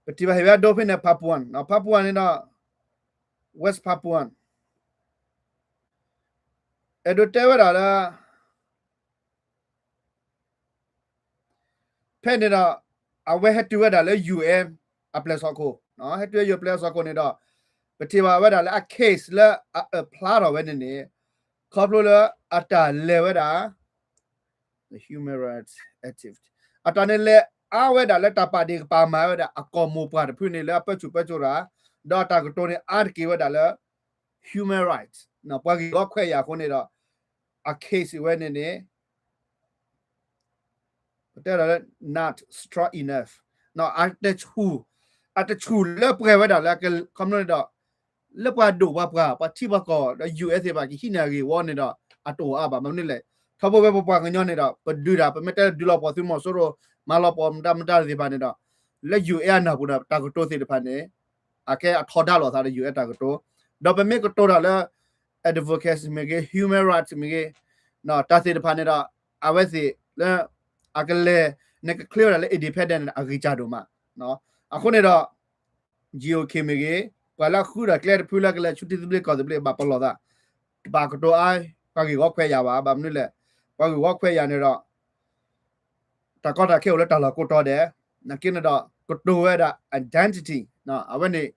ပထံၣ်ဘၣ်ဟ့ၣ်ဝဲအဒိဖဲန့ၣ် Papuan, Papuan န့ၣ်ဒီး West Papuan အဲၣ်ဒိးတဲဝဲဒၣ်လၢ ဖဲန့ၣ်ဒီး အဝဲဟဲတုၤဝဲဒၣ်လၢ UN အပျဲၢ်စီၣ်ခိၣ်, ဟဲတုၤ UN ပျဲၢ်စီၣ်ခိၣ်န့ၣ်ဒီး ပထံၣ်ဘၣ်ဝဲဒၣ်လၢအ case လၢအအၢၣ်ဖျါထီၣ်ဝဲန့ၣ်န့ၣ် ခီဖျိလၢအတၢ်လဲၤဝဲဒၣ် human rights activist အတၢ်န့ၣ်လဲၤအါဝဲဒၣ်လၢတၢ်ပာ်ဒ့ၣ်ကပာ်မၤဝဲဒၣ်အကီၢ်မိၢ်ပှၢ်တဖုန့ၣ်လၢအပၢဆူၣ်ပၢစိးတၢ်, ဒီးအတၢ်ကတိၤန့ၣ်အါတက့ၢ်ဝဲဒၣ်လၢ human rights ပှၤဂ့ၢ်ဝီခွဲးယာ်အဃိန့ၣ်ဒီး အ case ဝဲန့ၣ်န့ၣ် ပတဲဒၣ်လၢ not strong enough အတဆူၣ်, အတဆူၣ်လၢပှဲၤဝဲဒၣ်လၢ ခီဖျိန့ၣ်ဒီး လၢပှၤဒိၣ်ပှၤပှၢ် ပှၤထံပှၤကီၢ်ဒီး UN သ့ၣ်တဖၣ်ကဟံးန့ၢ်အဂ့ၢ်ဝီန့ၣ်ဒီး အတအိၣ်အါဘၣ်. မနုၤလဲၣ်, ထီဘိဝဲပပှၤကညီန့ၣ်ဒီး ပဒုးတၢ် ပမ့ၢ်တဲဒုးလီၤပှီၢ်သုးမီၤစိရိၤ မၤလီၤပှီၢ်မတၤမတၤသ့ၣ်တဖၣ်န့ၣ်ဒီး လၢ UN အနၢ်ပူၤဒီး တၢ်ကတိၤသ့ၣ်တဖၣ်န့ၣ် အကဲအထီဒါလိာ်သးဒီး UN တၢ်ကတိၤ, ဒီးပမ့ၢ်ကတိၤတၢ်လၢ advocacy မ့ၢ်ဂ့ၤ human rights မ့ၢ်ဂ့ၤ တၢ်သ့ၣ်တဖၣ်န့ၣ်ဒီး အဝဲသ့ၣ်လၢ အကလဲၤ နကချ့ဝဲဒၣ်လၢ independent န့ၣ် အဂံၢ်စၢ်ဒိၣ်မး. အဃိန့ၣ်ဒီး GOK မ့ၢ်ဂ့ၤ ပှၤလၢအဃုတၢ်ကျဲတဖုလၢကလဲၤဆူထံသဘျ့ကီၢ်သဘျ့ဘၣ်ပလီၢ်သး တဘၣ်ကတိၤအါ ပှၤဂ့ၢ်ဂီၤခွဲးယာ်ဘၣ်. ဘၣ်မနုၤလဲၣ် ပှၤဂ့ၢ်ဂီၤခွဲးယာ်န့ၣ်ဒီး တၢ်ကီတၢ်ခဲအိၣ်လၢတၢ်လီၢ်ကိးတီၤဒဲး နာ်က့န့ၣ်ဒီး ကတိၤဝဲဒၣ် identity အဝဲန့ၣ်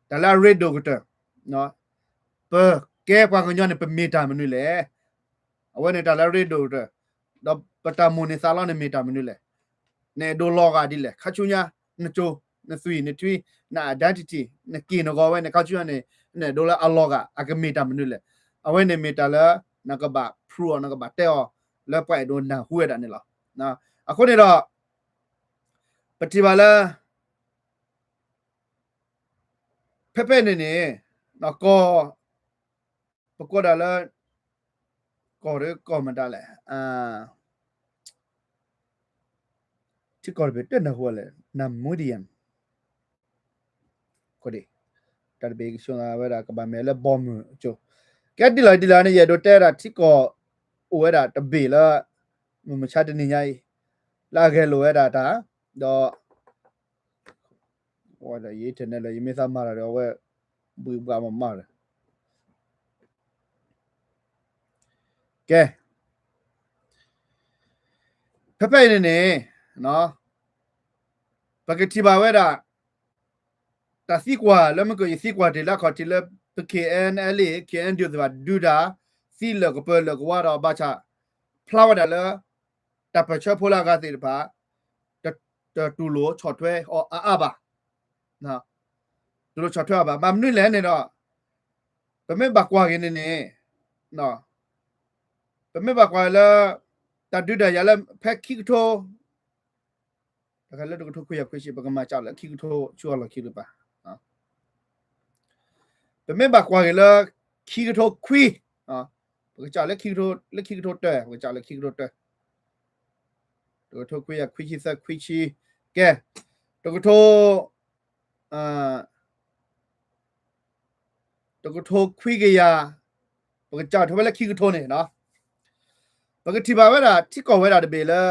တၢ်လၢအရ့ဒိၣ်ကတၢၢ် ပကဲပှၤကညီန့ၣ် ပမ့ၢ်တၢ်မနုၤလဲၣ်. အဝဲန့ၣ်တၢ်လၢအရ့ဒိၣ်ကတၢၢ် ဒီးပတၢ်မိၣ်န့ၢ်သးလီန့ၣ်မ့ၢ်တၢ်မနုၤလဲၣ်. နအဲၣ်ဒိးလီၤဂာ်ဒ်လဲၣ် ခါဆူညါ နကၠိ နသွံၣ် နထွံၣ် န identity နက့ၢ်နဂီၤဝဲန့ၣ် ခါဆူညါန့ၣ် နအဲၣ်ဒိးလၢအလီၤဂာ် အကမ့ၢ်တၢ်မနုၤလဲၣ်. အဝဲန့ၣ်မ့ၢ်တၢ်လၢ နကဘၣ် prove အီၤ နကဘၣ်တဲအီၤ လၢပှၤအဲၣ်ဒိးနၢ်ဟူဝဲဒၣ်န့ၣ်လီၤ. အဃိန့ၣ်ဒီး ပထံၣ်ဘၣ်လၢ ဖဲဖဲန့ၣ်န့ၣ် ကီၢ် ပကိးဒၣ်လၢ ကီၢ်ဒ်ကီၢ်မတၤလဲၣ် ထံကီၢ်တဘ့ၣ်တနၢ်ဟူလဲၣ် Namibia တၢ်တဘ့ၣ်ကဆှီဝဲဒၣ်ကဘၣ်မဲာ်လၢဘီမုၢ်ကၠိ ကဲဒ်လဲၣ်ဒ်လဲၣ်န့ၣ် ယအဲၣ်ဒိးတဲဒၣ်ထံကီၢ် အိၣ်ဝဲဒၣ်တဘ့ၣ်လၢ မုၢ်မဆါတနံၤညါအံၤ လၢအဂဲၤလိာ်ဝဲဒၣ်တၢ် ဒီး ယinternetလၢယမ့ၢ်သးမၤတၢ်ဒီးအဝဲ ဘှံးဘှးမးမးဒီး ကဲ ဖဲဖဲအံၤန့ၣ်န့ၣ် ပကထံၣ်ဘၣ်ဝဲဒၣ် တၢ်သံကွၢ်လၢမ့ၢ်ကယသံကွၢ်တ့ၢ်လၢအခီၣ်ထံးလၢ ပ K N L A K N D O သ့ၣ်တဖၣ်ဒုးတၢ် သံလၢာ်ကပၢၤလၢာ်ကဝါဒီးဘၣ်ဆၣ် ဖျါဝဲဒၣ်လၢ တၢ်ပၢၢ်ဆၢဖိလၢအဂၤသ့ၣ်တဖၣ် တတူၢ်လိာ်ဆီၣ်ထွဲအီၤအါအါဘၣ် တူၢ်လိာ်ဆီၣ်ထွဲအီၤဘၣ်. ဘၣ်မနုၤလဲၣ်န့ၣ်ဒီး ပမ့ၢ်ဘၣ်ကွၢ်က့ၤန့ၣ်န့ၣ် ပမ့ၢ်ဘၣ်ကွၢ်လၢ တၢ်ဒုးတၢ်ယၤလၢဖဲခံကထိ တခါလၢတကထိခွံကယၤခွံဆံ ပကမၤစှၤလၢခံကထိဆူအလီၢ်ခံတကပၤ ပမ့ၢ်ဘၣ်ကွၢ်က့ၤလၢ ခံကထိခွံ ပကစှၤလၢခံကထိ လၢခံကထိတၢ ပကစှၤလၢခံကထိတၢ တကထိခွံကယၤခွံဆံသၢခွံဆံ ကဲ တကထိ တကထိခွံကယၤ ပကစၢ်ထီၣ်ဝဲလၢခံကထိန့ၣ် ပကထံၣ်ဘၣ်ဝဲဒၣ် ထံကီၢ်ဝဲဒၣ်တဘ့ၣ်လၢ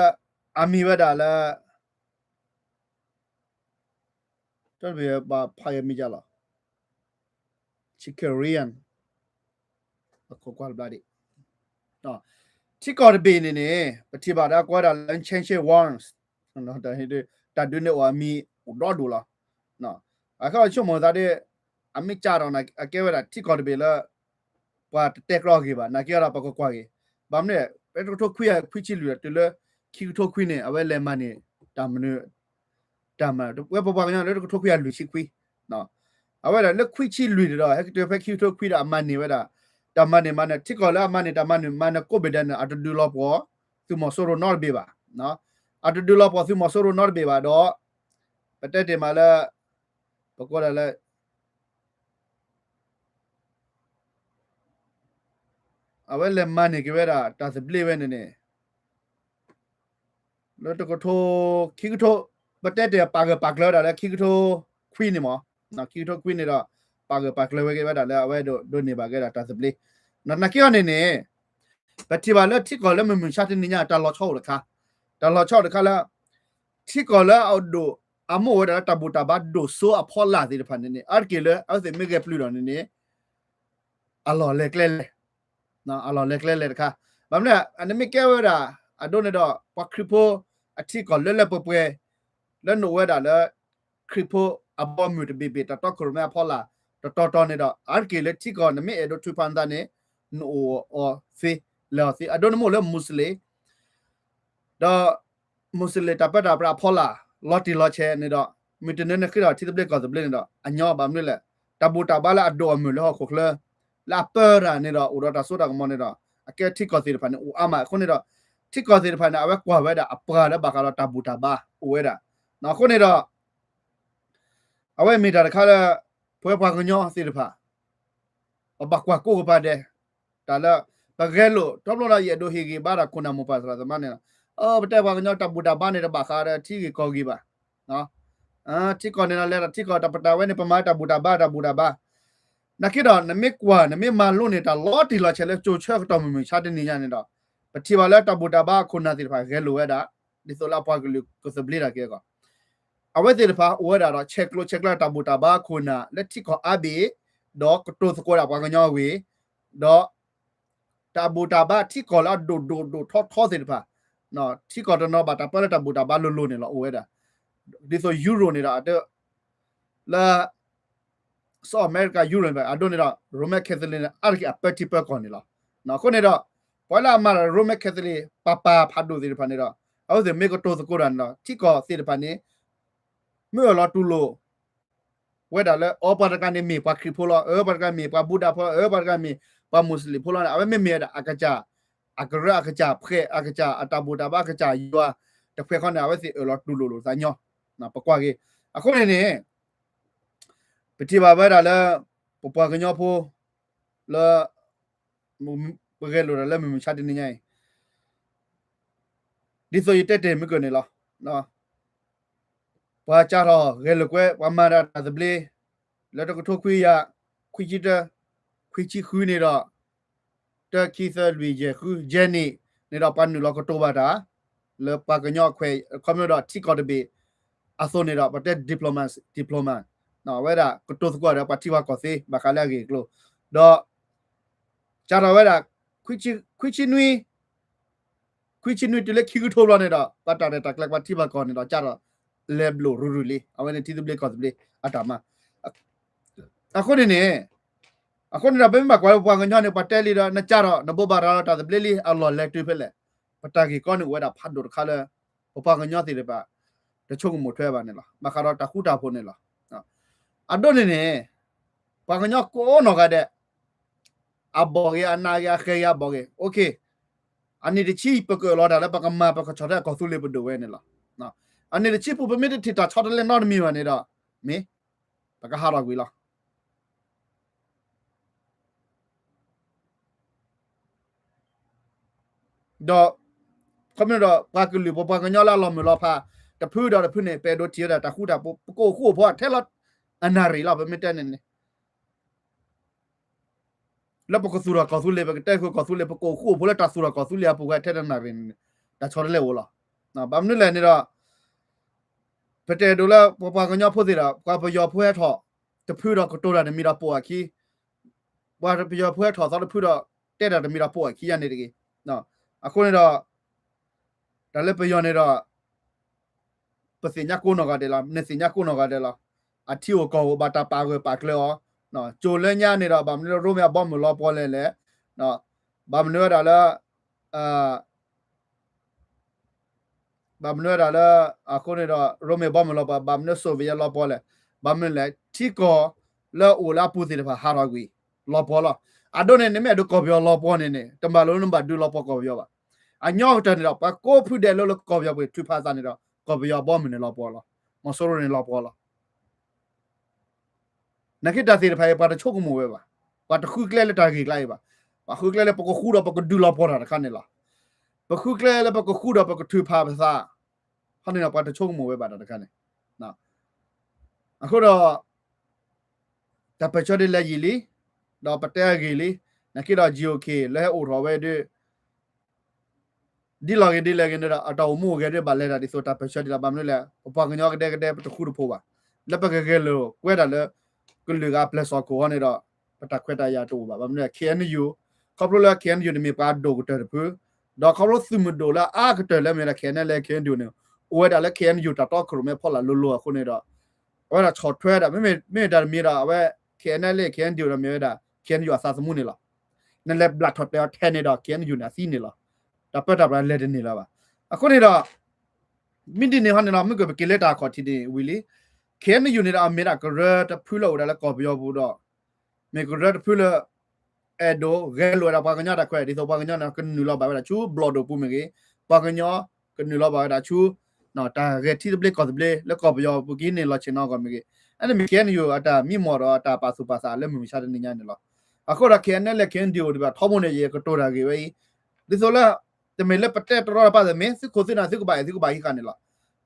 အမံၤဝဲဒၣ်လၢ တဘ့ၣ်ဘၣ်ဖးယမံၤလီၤ Chikorian အခိၣ်ကွၢ်တဘျီဒံး ထံကီၢ်တဘ့ၣ်န့ၣ်န့ၣ် ပထံၣ်ဘၣ်ဒီးကွဲးဒၣ်လၢ Changchun Wars တၢ်ဒုးန့ၢ်အီၤအမံၤအိၣ်ဒီဒိၣ်လီၤ. အခီဆိကမိၣ်သးဒီး အမ့ၢ်စးထီၣ်န့ၣ် အကဲဝဲဒၣ်ထံကီၢ်တဘ့ၣ်လၢ ပှၤတတဲကြီအဂ့ၢ်ဘၣ် နာ်က့ဒီးပကကွၢ်က့ၤ ဘၣ်မနုၤ ဖဲတကထိခွံကယၤခွံဆံလွံၢ်ဒီးတုၤလၢ ခံကထိခွံန့ၣ် အဝဲလဲၤမၤန့ၢ် တၢ်မနုၤ တၢ်မၤ ဝဲပပှၤကညီလၢတကထိခွံကယၤလွံၢ်ဆံခွံ အဝဲဒၣ်လၢခွံဆံလွံၢ်န့ၣ်ဒီး ဟဲက့ၤတုၤဖဲခံကထိခွံဒီးအမၤန့ၢ်ဝဲဒၣ် တၢ်မၤန့ၢ်မၤန့ၢ် ထံကီၢ်လၢအမၤန့ၢ်တၢ်မၤန့ၢ်မၤန့ၢ် ကိးဘ့ၣ်ဒဲးန့ၣ် အတဒုးလီၤပှီၢ် သုးမီၤစိရိၤနီတဘ့ၣ်ဘၣ် အတဒုးလီၤပှီၢ်သုးမီၤစိရိၤနီတဘ့ၣ်ဘၣ်ဒီး ပတဲတ့ၢ်မးလၢ ပကိးဒၣ်လၢ အဝဲလဲၤမၤန့ၢ်က့ၤဝဲဒၣ်တၢ်သဘျ့ဝဲန့ၣ်န့ၣ် လၢတကထိ ခံကထိ ပတဲတ့ၢ်ပာ်ဂၢၢ်ပာ်ကျၢၤဝဲဒၣ်လၢခံကထိခွံန့ၣ်မး ခံကထိခွံန့ၣ်ဒီး ပာ်ဂၢၢ်ပာ်ကျၢၤဝဲက့ၤဝဲဒၣ်လၢအဝဲဒိးန့ၢ်ဘၣ်က့ၤဒၣ်တၢ်သဘျ့ နာ်က့အီၤန့ၣ်န့ၣ် ပထံၣ်ဘၣ်လၢထံကီၢ်လၢမုၢ်မုၢ်ဆါတနံၤညါတၢ်လီၤဆီအိၣ်တခါ တၢ်လီၤဆီအိၣ်တခါလၢ ထံကီၢ်လၢအဒိၣ်အမိၢ်ဝဲဒၣ်လၢတၢ်ဘူၣ်တၢ်ဘါဒိၣ်စိအဖီလာ်သ့ၣ်တဖၣ်န့ၣ်န့ၣ် အါတက့ၢ်လၢအဝဲသ့ၣ်မ့ၢ်ဂဲၤပျုၢ်ဒီးန့ၣ်န့ၣ် အလီၢ်လဲၤကျဲလဲၣ် အလီၢ်လဲၤကျဲလဲၣ်တခါ ဘၣ်မနုၤ အနမ့ၢ်ကဲဝဲဒၣ် အဒိန့ၣ်ဒီး ပှၤခရံာ်ဖိအထံကီၢ်လၢလၢပှဲၤပှဲၤ လၢနအိၣ်ဝဲဒၣ်လၢ ခရံာ်ဖိအဘီအမုၢ်တဘ့ၣ်ဘ့ၣ် တၢ်တီခိၣ်ရိၣ်မဲအဖီလာ် တတီၤတီၤန့ၣ်ဒီး အါတက့ၢ်လၢထံကီၢ်နမ့ၢ်အဲၣ်ဒိးထုးဖးနသးန့ၣ် နအိၣ်အီၤသ့ လဲၤအီၤသ့ အဒိန့ၣ်မိၢ်လၢ Muslim ဒီး Muslim တၢ်ပၢတၢ်ပြးအဖီလာ် လီၤတံၢ်လီၤဆဲးန့ၣ်ဒီး မုၢ်တနံၤနဃ့ထီၣ်ထံသဘျ့ကီၢ်သဘျ့န့ၣ်ဒီး အညီဘၣ်မနုၤလဲၣ် တၢ်ဘူၣ်တၢ်ဘါလၢအဒိၣ်အမုၢ်လၢဟီၣ်ခိၣ်ချၢ လၢအပၢတၢ်န့ၣ်ဒီး အိၣ်ဒီးတၢ်စိတၢ်ကမီၤန့ၣ်ဒီး အကဲထံကီၢ်သ့ၣ်တဖၣ်န့ၣ် အိၣ်အါမးအဃိန့ၣ်ဒီး ထံကီၢ်သ့ၣ်တဖၣ်န့ၣ် အဝဲကွၢ်ဝဲဒၣ်အပှၤလၢဘၣ်ဃးဒီးတၢ်ဘူၣ်တၢ်ဘါအိၣ်ဝဲဒၣ် အဃိန့ၣ်ဒီး အဝဲမ့ၢ်တၢ်တခါလၢ ပဝဲပှၤကညီသ့ၣ်တဖၣ် ပဘၣ်ကွၢ်ကိးကပၤဒဲး တၢ်လၢ ပဂဲၤလိာ် တဘျီဒီးယအဲၣ်ဒိးဟ့ၣ်ဂံၢ်ဘါတၢ်ခိၣ်နၢ်မိၢ်ပၢ်သရၣ်သမါန့ၣ်လီၤ. ပတဲပှၤကညီတၢ်ဘူၣ်တၢ်ဘါန့ၣ် တဘၣ်ဃးဒီးထံဂ့ၢ်ကီၢ်ဂ့ၢ်ဘၣ်. ထံကီၢ်န့ၣ်လီၤ လဲၤဒီးထံကီၢ်တၢ်ပတၢ်ဝဲန့ၣ် ပမၤတၢ်ဘူၣ်တၢ်ဘါ တၢ်ဘူၣ်တၢ်ဘါ နာ်က့ဒီး နမ့ၢ်ကွၢ် နမ့ၢ်မၤလိန့ၢ်တၢ်လီၤတံၢ်လီၤဆဲးလၢကၠိဆၢကတီၢ်မုၢ်မဆါတနံၤညါန့ၣ်ဒီး ပထံၣ်ဘၣ်လၢတၢ်ဘူၣ်တၢ်ဘါအခိၣ်နၢ်သ့ၣ်တဖၣ်ဂဲၤလိာ်ဝဲဒၣ် ဒ်သိးလၢအပှၤကလုာ်ကသဘျ့တၢ်က့ၤအဂီၢ် အဝဲသ့ၣ်တဖၣ်အိၣ်ဝဲဒၣ်ဒီး ဆဲးကျိးဆဲးကျၢတၢ်ဘူၣ်တၢ်ဘါအခိၣ်နၢ်လၢထံကီၢ်အါဘ့ၣ် ဒီးကတိၤသကိးဒၣ်ပှၤကညီအဂ့ၢ် ဒီး တၢ်ဘူၣ်တၢ်ဘါထံကီၢ်လၢအဒိၣ်ဒိၣ်ဒိၣ်ထီထီသ့ၣ်တဖၣ် ထံကီၢ်တနီၤဘၣ်တၢ်ပၢလၢတၢ်ဘူၣ်တၢ်ဘါလိၤလိၤန့ၣ်လီၤ အိၣ်ဝဲဒၣ် ဒ်သိး Europe န့ၣ်ဒီး လၢ South America Europe န့ၣ် အဒိန့ၣ်ဒီး Roman Catholic န့ၣ် အါတက့ၢ်အပၢထံပၢကီၢ်န့ၣ်လီၤ. အဃိန့ၣ်ဒီး ပှၤလၢအမၤတၢ် Roman Catholic ပၢ်ပၢ်ဖးဒိၣ်သ့ၣ်တဖၣ်န့ၣ်ဒီး အဝဲသ့ၣ်မ့ၢ်ကတိၤသကိးတၢ်န့ၣ်ဒီး ထံကီၢ်သ့ၣ်တဖၣ်န့ၣ် မ့ၢ်အၢၣ်လီၤတူၢ်လိာ် ဝဲဒၣ်လၢ အၢ ပှၤတဂၤန့ၣ်မ့ၢ်ပှၤခရံာ်ဖိလီၤ, အၢ ပှၤတဂၤမ့ၢ်ပှၤဘူဒၤဖိလီၤ, အၢ ပှၤတဂၤမ့ၢ်ပှၤမူးစလ့ၣ်ဖိလီၤန့ၣ် အဝဲမ့မ့ၢ်ဝဲဒၣ်အကစၢ် အကရၢအကစၢ်ဖှဲး အကစၢ်အတၢ်ဘူၣ်တၢ်ဘါအကစၢ်ယွၤ တဖှဲးဃီန့ၣ် အဝဲသ့ၣ်အၢၣ်လီၤတူၢ်လိာ်လိာ်သးညီ ပကွၢ်က့ၤ အဃိန့ၣ်န့ၣ် ပထံၣ်ဘၣ်ဝဲဒၣ်လၢ ပပှၤကညီဖိ လၢ ပဂဲၤလိာ်တၢ်လၢမုၢ်မဆါတနံၤညါအံၤ ဒ်သိးယတဲတ့ၢ်မုၢ်ကၢၢ်န့ၣ်လီၤ. ပှၤစးထီၣ်ဂဲၤလိာ်ကွဲ ပှၤမၤဒၣ်တၢ်သဘျ့ လၢတကထိခွံကယၤ ခွံဆံတၢ ခွံဆံဃုန့ၣ်ဒီး တၢ ခံ သၢ လွံၢ် ယဲၢ် ဃု ယဲၢ်နံၣ်န့ၣ်ဒီး ပှၤနုာ်လီၤကတိၤဘၣ်တၢ် လၢပှၤကညီအခွဲး ခီဖျိဒီးထံကီၢ်တဘ့ၣ်အသိးန့ၣ်ဒီး ပတဲ diplomacy, diplomat ဝဲဒၣ်ကတိၤသကိးဒီးပှၤထံပှၤကီၢ်သ့ ဘၣ်ဃးလၢအဂ့ၢ်အကျိၤ ဒီး စးထီၣ်ဝဲဒၣ် ခွံဆံနွံ ခွံဆံနွံတုၤလၢခံကထိဘျီန့ၣ်ဒီး ပှၤတၢ်ရဲၣ်တၢ်ကျဲၤပှၤထံပှၤကီၢ်န့ၣ်ဒီး စးထီၣ်လဲၤဘျိၣ်ရုၢ်ရုၢ်လံ. အဝဲန့ၣ်ထံသဘျ့ကီၢ်သဘျ့အတၢ်မၤ အဃိန့ၣ်န့ၣ် အဃိန့ၣ်ဒီး ပမ့ၢ်ဘၣ်ကွၢ်လၢပပှၤကညီန့ၣ် ပှၤတဲလံဒီး နစးထီၣ် နဘိးဘၣ်ရၤလီၤတၢ်သဘျ့လံ အလီၢ်လဲၤတုၤဖဲလဲၣ်. ပတၢ်ဂ့ၢ်ကီန့ၣ်အိၣ်ဝဲဒၣ်ဖးဒိၣ်တခါလၢ ပပှၤကညီသ့ၣ်တဖၣ် တဆိကမိၣ်ထွဲဘၣ်န့ၣ်လီၤ. ဘၣ်ဃးဒီးတၢ်ဃူတၢ်ဖိးန့ၣ်လီၤ. အဒိန့ၣ်န့ၣ် ပှၤကညီကိးနီၢ်ဂၤဒဲး အဘီၣ်ဂ့ၤ အနးဂ့ၤ အဃဲၤဂ့ၤ အဘီၣ်ဂ့ၤ အနံၣ်တဆံ ပကအၢၣ်လီၤတၢ်လၢပကမၤပကဆီၣ်ထွဲကီၢ်သူလ့ၤပဒိၣ်ဝဲန့ၣ်လီၤ. အနံၣ်တဆံပူၤ ပမ့ၢ်တထံၣ်တၢ်ဆီတလဲနီတမံၤဘၣ်န့ၣ်ဒီး မ့ၢ် ပကဟးထီၣ်ကွံာ်လီၤ. ဒီး ခီမ့ၢ်ဒီး ပှၤကလုာ်ပပှၤကညီလၢအလီၤမုၢ်လီၤဖး တဖုဒီးတဖုန့ၣ် ပအဲၣ်ဒိးထံၣ်ဝဲဒၣ်တၢ်ဃူတၢ်ဖိး ပကအိၣ်ဃူအိၣ်ဖိးထဲလီၤ အနၣ်ရံၣ်လီၤ ပမ့ၢ်တဲန့ၣ်န့ၣ် လၢပကသူၣ်ထီၣ်ကီၢ်သူလ့ၤ ပကတဲဃုာ်ကီၢ်သူလ့ၤ ပကအိၣ်ဃူအိၣ်ဖိးလၢတၢ်သူၣ်ထီၣ်ကီၢ်သူလ့ၤအပူၤဝဲထဲတနၣ်ရံၣ်န့ၣ် တၢ်ဆီတလဲအိၣ်လီၤ. ဘၣ်မနုၤလဲၣ်န့ၣ်ဒီး ပတအဲၣ်ဒိးလၢပပှၤကညီဖိသ့ၣ်ဒီး ပှၤပယီၤဖိဟဲထီၣ်တဖုဒီးကတိၤတၢ်တမံၤဒီးပိာ်အခံ ပှၤပယီၤဖိဟဲထီၣ်သီတဖုဒီးတဲတၢ်တမံၤဒီးပိာ်အခံယါန့ၣ်တဂ့ၤ. အဃိန့ၣ်ဒီး တၢ်လၢပယီၤန့ၣ်ဒီး ပသ့ၣ်ညါကိးနီၢ်ဂၤဒဲးလီၤ. နသ့ၣ်ညါကိးနီၢ်ဂၤဒဲးလီၤ. အထံအိၣ်ကီၢ်အိၣ် ဘၣ်တၢ်ပာ်ဂၢၢ်ပာ်ကျၢၤအီၤ, ကၠိလၢညါန့ၣ်ဒီး ဘၣ်မနုၤလၢရိမ့ၤအဘီမုၢ်လီၤပှီၢ်လဲၣ်လဲၣ်, ဘၣ်မနုၤဝဲဒၣ်လၢ ဘၣ်မနုၤဝဲဒၣ်လၢ အဃိန့ၣ်ဒီး ရိမ့ၤဘီမုၢ်လီၤပှီၢ်, ဘၣ်မနုၤ Soviet လီၤပှီၢ်လဲၣ်, ဘၣ်မနုၤလဲၣ် ထံကီၢ်လၢအအိၣ်လၢအပူၤသ့ၣ်တဖၣ်ဟးထီၣ်ကွံာ် လီၤပှီၢ်လီၤ. အဒိန့ၣ် နမ့ၢ်အဲၣ်ဒိးကီၢ်ပယီၤလီၤပှီၢ်န့ၣ်န့ၣ် တမ့ၢ်လၢနဘၣ်ဒုးလီၤပှီၢ်ကီၢ်ပယီၤဘၣ်. အညီကတၢၢ်န့ၣ်ဒီး ပှၤကိးဖုဒဲးလၢလၢကီၢ်ပယီၤပူၤထုးဖးသးန့ၣ်ဒီး ကီၢ်ပယီၤဘီမုၢ်န့ၣ်လီၤပှီၢ်လီၤ. မီၤစိရိၤန့ၣ်လီၤပှီၢ်လီၤ. နာ်က့တၢ်သ့ၣ်တဖၣ်အံၤ ပှၤတဆိကမိၣ်ဝဲဘၣ်. ပှၤတဃုကျဲလၢတၢ်ဂ့ၢ်ကျါအံၤဘၣ်. ပှၤဃုကျဲလၢပကဃူဒီးပကဒုးလီၤပှီၢ်တၢ်တခါန့ၣ်လီၤ. ပဃုကျဲလၢပကဃူဒီးပကထုးဖးပသး, ခီန့ၣ်ဒီး ပှၤတဆိကမိၣ်ဝဲဘၣ်တၢ်တခါန့ၣ်. အဃိဒီး တၢ်ပၢၢ်ဆၢဒ်လဲၣ်ယံာ်လံ, ဒီးပတဲအဂ့ၢ်လံ, နာ်က့ဒီး GOK လၢဟဲအိၣ်ထီၣ်ဝဲဒၣ် ဒ်လီၤဂ့ၤဒ်လဲၣ်ဂ့ၤန့ၣ်ဒီး အတၢ်အိၣ်မူအိၣ်ဂဲၤဒ်ဘၣ်လဲၤတၢ်ဒ်သိးတၢ်ပၢၢ်ဆၢဒ်လီၤ. ဘၣ်မနုၤလဲၣ် ပပှၤကညီကဒဲကဒဲပတဃူတဖိးဘၣ်. လၢပကဂဲၤလိာ်ကွဲတၢ်လၢ ကလုာ်ဂၤအပျဲၢ်စီၣ်ခိၣ်ဃီန့ၣ်ဒီး ပတၢ်ခွဲးတၢ်ယာ်တအိၣ်ဘၣ်. ဘၣ်မနုၤလဲၣ် KNU ခီဖျိလၢ KNU န့ၣ်မ့ၢ်ပှၤဒိၣ်ကတၢၢ်တဖု, ဒီးခီဖျိသုးမုၢ်ဒိၣ်လၢအအါကတၢၢ်လၢမ့ၢ်ဝဲဒၣ် KNLA KNDO န့ၣ် အိၣ်ဝဲဒၣ်လၢ KNU တၢ်တီခိၣ်ရိၣ်မဲဖီလာ်လိၤလိၤအဃိန့ၣ်ဒီး အဝဲဒၣ်ဆီၣ်ထွဲဒၣ် မ့မ့ၢ်တၢ်တမံၤဒီး အဝဲ KNLA KNDO ဒီးမ့ၢ်ဝဲဒၣ် KNU အသးသမူန့ၣ်လီၤ. နလဲၤဘျးထီၣ်တဲာ်အီၤထဲန့ၣ်ဒီး KNU န့ၣ်အသံန့ၣ်လီၤ. တၢ်ပၢတၢ်ပြးလဲၤတန့ၢ်လၢၤဘၣ်. အဃိန့ၣ်ဒီး မ့ၢ်ဒ်န့ၣ်ဟီန့ၣ်ဒီး မ့ၢ်ကပက့ၤလၢတၢ်အခီၣ်ထံးန့ၣ်ဝံၤလံ. KNU န့ၣ်ဒီး အမ့ၢ်ဒၣ်ကရၢတဖုလၢအိၣ်ဒၣ်လၢကီၢ်ပယီၤပူၤဒီး မ့ၢ်ကရၢတဖုလၢ အဲၣ်ဒိးဂဲၤလိာ်ဝဲဒၣ်ပှၤကညီတၢ်ခွဲး ဒ်သိးပှၤကညီန့ၣ် ကနုာ်လီၤဘၣ်ဝဲဒၣ်ဆူဘျီၣ်ဒိၣ်ပူၤမ့ၢ်ဂ့ၤ, ပှၤကညီကနုာ်လီၤဘၣ်ဝဲဒၣ်ဆူ တၢ်ဂဲၤထံသဘျ့ကီၢ်သဘျ့လၢကီၢ်ပယီၤပူၤက့ၤန့ၣ်လီၤဆ့ၣ်နီၤအဂီၢ်မ့ၢ်ဂ့ၤ, အန့ၣ်မ့ၢ် KNU အတၢ်မံမီၢ်ဒီးအတၢ်ပာ်သူၣ်ပာ်သးလၢမုၢ်မဆါတနံၤညါန့ၣ်လီၤ. အဃိဒီး KNLA KNDO ဒ်ဘၣ်ထီဘိန့ၣ် ယကတိၤတၢ်ဂ့ၢ်ဝဲအံၤ, ဒ်သိးလၢ တမ့ၢ်လၢပတဲတရီတပါတမ့ၢ် သုးခိၣ်သုးနၢ်သုကဘၣ်အဲၣ်သုကဘၣ်ဟံးဃာ်န့ၣ်လီၤ.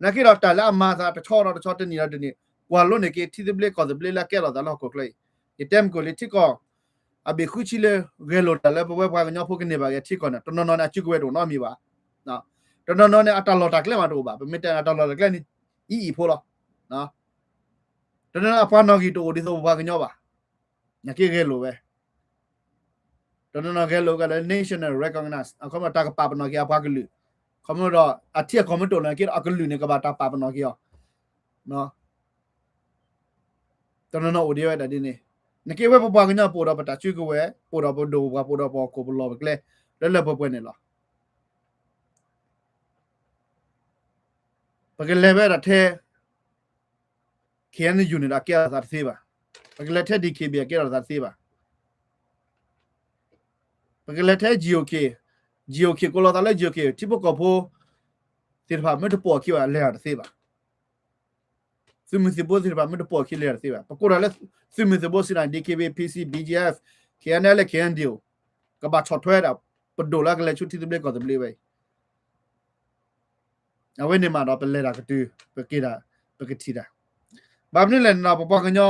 နာ်က့ဒီးတၢ်လၢအမၤသးတဆီဒီးတဆီတနံၤဒီးတနံၤ ကွၢ်လိန့ၢ်က့ၤထံသဘျ့ကီၢ်သဘျ့လၢအကဲထီၣ်သးလၢဟီၣ်ခိၣ်ချၢအံၤ, ယတဲမ့ၢ်ကိၣ်လံ ထံကီၢ်အဘ့ၣ်ဃုဆံလၢ ဂဲၤလိာ်တၢ်လၢပဝဲပှၤကညီဖိကန့ၢ်ဘၣ်က့ၤထံကီၢ်န့ၣ် တနီၤနီၤန့ၣ် အစုကဝဲၤတအိၣ်နီတမံၤဘၣ်. တနီၤနီၤန့ၣ် အတၢ်လီၢ်တၢ်ကျဲမးတအိၣ်ဘၣ်. ပမ့ၢ်တဲအတၢ်လီၢ်တၢ်ကျဲန့ၣ် အံၤအံၤဖိလီၤ. တနီၤနီၤအပှၤနီၢ်ဂံၢ်တအိၣ်ဒ်သိးပပှၤကညီဘၣ်. နာ်က့ဂဲၤလိာ်ဝဲ တနီၤနီၤဂဲၤလိာ်က့ၤလၢ national recognize အခီပညီတၢ်ကပာ်ပနီၣ်က့ၤအပှၤကလုာ်, ခီဖျိဒီး အထံအကီၢ်မ့ၢ်တအိၣ်နာ်က့ဒီး အကလုာ်န့ၣ် ကဘၣ်တၢ်ပာ်ပနီၣ်က့ၤအီၤ. တနီၤနီၤအိၣ်ဒံးဝဲဒၣ်ဒ်န့ၣ်. နာ်က့ဝဲပပှၤကညီပအိၣ်ဒီးပတၢ်စုကဝဲၤ, ပအိၣ်ဒီးပဒိၣ်ပပှၢ်, ပအိၣ်ဒီးပဟီၣ်ခိၣ်ပလီၢ်ပကျဲ လၢလၢပှဲၤပှဲၤန့ၣ်လီၤ. ပကလဲၤဝဲဒၣ်ထဲ ခ့ၣ်အဲၣ်ယူၣ်န့ၣ်ဒီး အကဲထီၣ်သးတသ့ဘၣ်. ပကလဲၤထဲ ဒံၣ်ခ့ၣ်ဘံၣ် အကဲထီၣ်သးတသ့ဘၣ်. ပကလဲၤထဲ GOK, GOK ကိးလီၤသးလၢ GOK ထံဖိကီၢ်ဖိသ့ၣ်တဖၣ်မ့ၢ်တပိာ်အခံဘၣ် လဲၤအီၤတသ့ဘၣ်. သုးမုၢ်သံၣ်ဘိသ့ၣ်တဖၣ်မ့ၢ်တပိာ်အခံ လဲၤအီၤတသ့ဘၣ်. ပကိးထီၣ်လၢ သုးမုၢ်သံၣ်ဘိစံးဒၣ် DKBA, PC, BGF, KNLA, KNDO ကဘၣ်ဆီၣ်ထွဲဒၣ် ပဒိၣ်လၢအကလဲၤဆူထံသဘျ့ကီၢ်သဘျ့ဝဲအံၤ အဝဲန့ၣ်မးဒီးပလဲၤတၢ်ကတုၤ ပက့ၤဒၣ် ပကထံၣ်တၢ်. ဘၣ်မနုၤလဲၣ်န့ၣ်ဒီး ပပှၤကညီ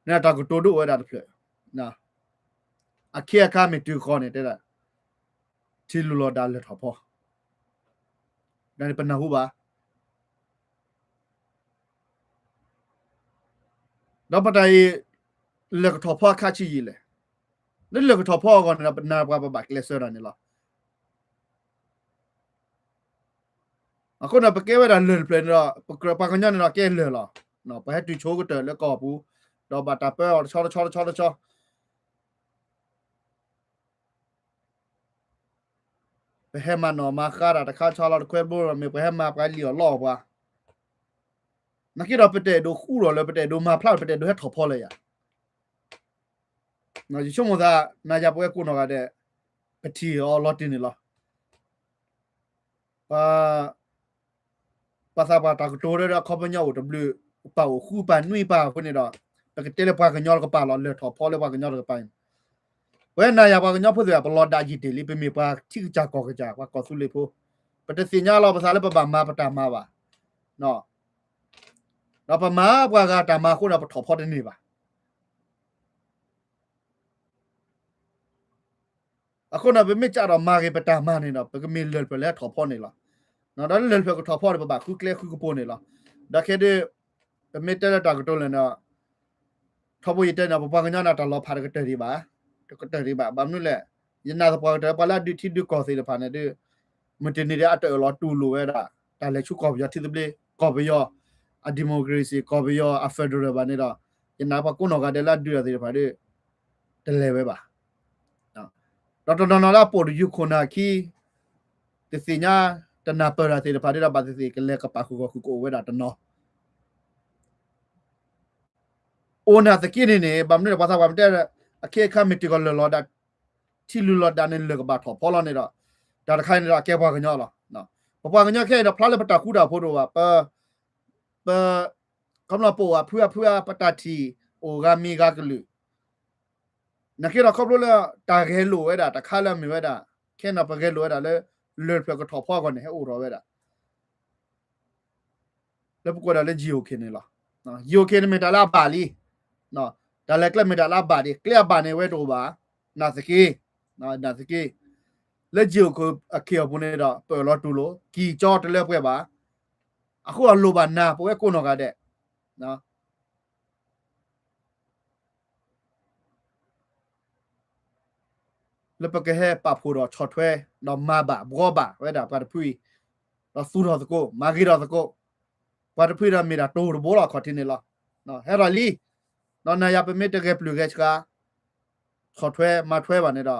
န့ၣ် တၢ်ကတိၤဒိၣ်ဝဲဒၣ်တဖျၢၣ်, အခ့အခါမ့ၢ်တုၤဃီန့ၣ် တဲဒၣ် ထံလုၢ်လီၤဒၣ်လၢၢ်ထီၣ်ဖီ, ဒ်န့ၣ်ပနၢ်ဟူဘၣ်. ဒီးပတၢ်အံၤ လၢၢ်ကထီၣ်ဖီအခါဆံးယံာ်လဲၣ်. လၢလၢၢ်ကထီၣ်ဖီအဂီၢ်န့ၣ်ဒီး ပနာ်ပှၤပဘၣ်ကျဲးစၢးတၢ်န့ၣ်လီၤ. အဃိန့ၣ် ပကဲဝဲဒၣ်လၢၢ်တဖျၢၣ်န့ၣ်ဒီး ပကြၢးပှၤကညီန့ၣ်ဒီးကဲလၢၢ်လီၤ. ပှၤဟဲတုၤဆိကတၢၢ်လၢကီၢ်ပူၤ, ဒီးဘၣ်တၢ်ပၢအီၤတဆီတဆီတဆီတဆီ ပဟဲမၤနီၣ်မၤဃါတၢ်တခါဆီလီၤတခွဲဘိဒီး မ့ၢ်ပှၤဟဲမၤပှၤလံၣ်အီၣ်လီအီၣ်ပှၤ, နာ်က့ဒီးပတအဲၣ်ဒိးဃူဒီးလၢ ပတအဲၣ်ဒိးမၤဖျါဒီး ပတအဲၣ်ဒိးဟဲထီၣ်ဖီလၢၤယၤ. ယဆိကမိၣ်သး နၤယၤပဝဲကိးနီၢ်ဂၤဒဲး ပထံၣ်အီၤလီၤတံၢ်န့ၣ်လီၤ. ပ ပှၤသးပှၢ်တၢ်ကတိၤလၢအခီပညီအိၣ်တဘျုး, ပာ်အိၣ်ဃူပာ်နွံပာ်အဃိန့ၣ်ဒီး ပကတဲလၢပှၤကညီတကပၤလီၤ, လၢၢ်ထီၣ်ဖီလၢပှၤကညီတကပၤန့ၣ်. ပဝဲနၤယၤပှၤကညီဖိသ့ၣ်တဖၣ် ပလီၤဒၣ်ယံာ်တ့ၢ်လံ, ပမ့ၢ်ပှၤထံကစၢ်ကီၢ်ကစၢ် ပှၤကီၢ်သူလ့ၤဖိ, ပတသ့ၣ်ညါလီၤပသးလၢပဘၣ်မၤပတၢ်မၤဘၣ်. ဒီးပမၤပှၤဂၤတၢ်မၤအဃိဒီး ပထီၣ်ဖီတန့ၢ်ဘၣ်. အဃိန့ၣ် ပမ့ၢ်ကးထီၣ်မၤဂ့ၤပတၢ်မၤန့ၣ်ဒီး ပကမ့ၢ်လၢၢ်တဖျၢၣ်လၢထီၣ်ဖီန့ၣ်လီၤ. ဒီးလၢၢ်တဖျၢၣ်ကထီၣ်ဖီန့ၣ် ပဘၣ်ဃုကျဲဃုကပူၤန့ၣ်လီၤ. ဒီးခဲဒုး ပမ့ၢ်တဲလၢတၢ်ကတိၤလဲၣ်န့ၣ် ထီဘိယတဲန့ၣ် ပပှၤကညီန့ၣ် တၢ်လီၤဖးတကတၢၢ်ဒံးဘၣ်, တကတၢၢ်ဒံးဘၣ်. ဘၣ်မနုၤလဲၣ်, ယနာ်သပှၢ်ကတၢၢ် ပှၤလၢအဒုးထံဒုးကီၢ်သ့ၣ်တဖၣ်န့ၣ်ဒီး မုၢ်တနံၤဒီးအတအၢၣ်လီၤတူၢ်လိာ်ဝဲဒၣ် တၢ်လဲၤဆူကီၢ်ပယီၤထံသဘျ့, ကီၢ်ပယီၤအ democracy, ကီၢ်ပယီၤအ federal ဘၣ်န့ၣ်ဒီး ယနာ်ပှၤကိးနီၢ်ဂၤဒဲးလၢအဒုးတၢ်သ့ၣ်တဖၣ်ဒီး တလဲၤဝဲဘၣ်. ဒီးတနီၤနီၤလၢအပိာ်တယုၢ်ခိၣ်နၢ်ခံ တသ့ၣ်ညါ တနၢ်ပၢၢ်တၢ်သ့ၣ်တဖၣ်ဒီး ဘၣ်သ့ၣ်သ့ၣ်ကလဲၤကပာ်ဃုာ်ဂီၢ်ဃုာ်ကအိၣ်ဝဲဒၣ်တနီၤ အိၣ်နာ်သက့န့ၣ်န့ၣ် ဘၣ်မနုၤလဲၣ် ပှၤသးပှၢ်မ့ၢ်တဲ အခ့အခါမ့ၢ်တုၤဃီၤလၢၢ်လီၤဒၣ်, ထံလုၢ်လီၤဒၣ်န့ၣ်လၢၢ်ကဘၣ်ထီၣ်ဖီလီၤန့ၣ်ဒီး တၢ်တခါန့ၣ်ဒီးအကဲပှၤကညီလီၤ. ပပှၤကညီခဲအံၤဒီး ဖျါလၢပတၢ်ဃူတၢ်ဖိးတအိၣ်ဘၣ်, ပ ပ ခီဖျိပအိၣ်အဖုအဖုအ ပတၢ်ထံၣ်အိၣ်ဂၤမံၤဂၤကလုာ်, နာ်က့ဒီးခီဖျိလၢတၢ်ဂဲၤလိာ်ဝဲဒၣ် တၢ်ခါလၢအမ့ၢ်ဝဲဒၣ် ခဲန့ၣ်ပဂဲၤလိာ်ဝဲဒၣ်လၢ လၢၢ်တဖျၢၣ်ကထီၣ်ဖီအဂီၢ်န့ၣ် ဟဲအိၣ်ထီၣ်ဝဲဒၣ် လၢပကိးဒၣ်လၢ GOK န့ၣ်လီၤ. GOK န့ၣ်မ့ၢ်တၢ်လၢအဘၣ်လံ. တၢ်လဲၤကျဲမ့ၢ်တၢ်လၢအဘၣ်ဒံး, ကျဲအဘၣ်န့ၣ်ဝဲတအိၣ်ဘၣ်. နာ်သက့, နာ်သက့, လၢ GOK အခ့အပူၤန့ၣ်ဒီး ပအၢၣ်လီၤတူၢ်လိာ် ကံၢ်ကၠီတလၢပှဲၤဘၣ်. အဃိအလိၣ်ဘၣ်နာ်ပဝဲကိးနီၢ်ဂၤဒဲး လၢပကဟဲပာ်ဖှိၣ်ဒီးဆီၣ်ထွဲ ဒီးမၤဘၣ်ဘှီဘၣ်ဝဲဒၣ်ပှၤတဖုအံၤ, ဒီးသူၣ်ထီၣ်သကိး မၤဂ့ၤထီၣ်သကိး, ပှၤတဖုအံၤဒီးမ့ၢ်ဒၣ်တိၤတဘိလီၤ အခီၣ်ထံးန့ၣ်လီၤ. ဟဲထီၣ်လံ, ဒီးနၤယၤပမ့ၢ်တဂဲၤပျုၢ်ဂဲၤဆှး ဆီၣ်ထွဲမၤထွဲဘၣ်န့ၣ်ဒီး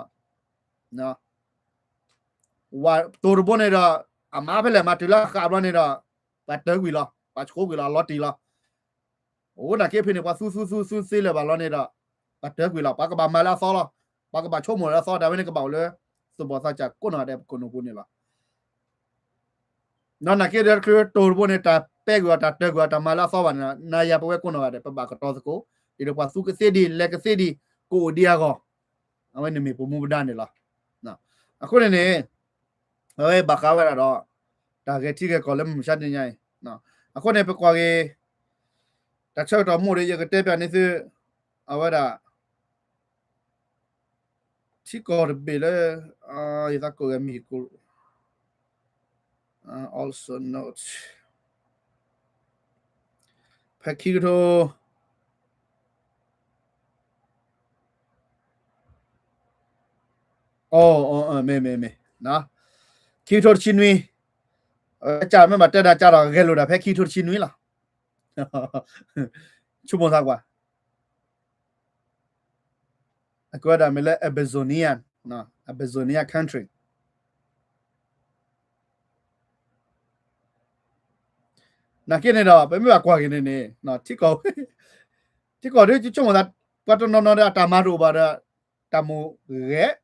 တိၤတဘိန့ၣ်ဒီး အမၤဖဲလဲၣ်မၤတုၤလၢအဃၣ်ဘျီန့ၣ်ဒီး ပှၤတၢၤကွံာ်လီၤ, ပှၤဆိကွံာ်လီၤ အလီၤတံၢ်လီၤ. အိၣ်နာ်က့ဖဲန့ၣ် ပှၤသူသူသူသူသ့လၢၤဘၣ်လီၤန့ၣ်ဒီး ပှၤတၢၤကွံာ်လီၤ, ပှၤကဘၣ်မၤလၢအသီလီၤ, ပှၤကဘၣ်ဆိကမိၣ်လၢအသီ, တၢ်ဝဲန့ၣ်ကဘၣ်အိၣ်လၢ သူၣ်ဘီၣ်သးစၢ်ကိးနီၢ်ဂၤဒဲးပခိၣ်နူာ်ပူၤန့ၣ်လီၤ. ဒီးနာ်က့ဒီးတချုးတိၤတဘိန့ၣ် တၢ်ပဲကွံာ်အီၤ တၢ်တၢၤကွံာ်အီၤ တၢ်မၤလၢအသီဘၣ်န့ၣ်ဒီး နၤယၤပဝဲကိးနီၢ်ဂၤဒဲး ပဘၣ်ကတီၤသကိး, ဒ်သိးပှၤသူကသ့ဒံး လဲၤကသ့ဒံး ကအိၣ်ဒံးအဂီၢ်, အဝဲန့ၣ်မ့ၢ်ပမူပဒါန့ၣ်လီၤ. အဃိန့ၣ်န့ၣ် အဝဲဘၣ်ဃးဝဲဒၣ်ဒီး တၢ်ဂဲၤထံဂဲၤကီၢ်လၢမုၢ်မဆါတနံၤညါအံၤ, အဃိန့ၣ် ပကွၢ်က့ၤ တၢ်ဆၢကတီၢ်မ့ၢ်ဒီး ယကတဲပျးန့ၢ်သု အဝဲဒၣ် ထံကီၢ်တဘ့ၣ်လၢ ယသးကိးဂၤမံၤကိး also note ဖဲခံကထိ မ့ၢ် မ့ၢ် မ့ၢ် ခံကထိတဆံနွံ အဝဲကၢ်မ့ၢ်ဘၣ်တဲဒၣ်ကၢ်ဒီးဂဲၤလိာ်ဒၣ်ဖဲခံကထိတဆံနွံလီၤ. ဆိကမိၣ်သးကွၢ် အကဝဲဒၣ်မ့ၢ်လၢ Amazonia, Amazonia country နာ်က့န့ၣ်ဒီး ပမ့ၢ်ဘၣ်ကွၢ်က့ၤန့ၣ်န့ၣ် ထံကီၢ် ထံကီၢ်ဒ်ဆိကမိၣ်သး ပှၤတနီၤနီၤဒီးအတၢ်မၤတအိၣ်ဘၣ်ဒီး တၢ်မိၣ်ဂဲၤ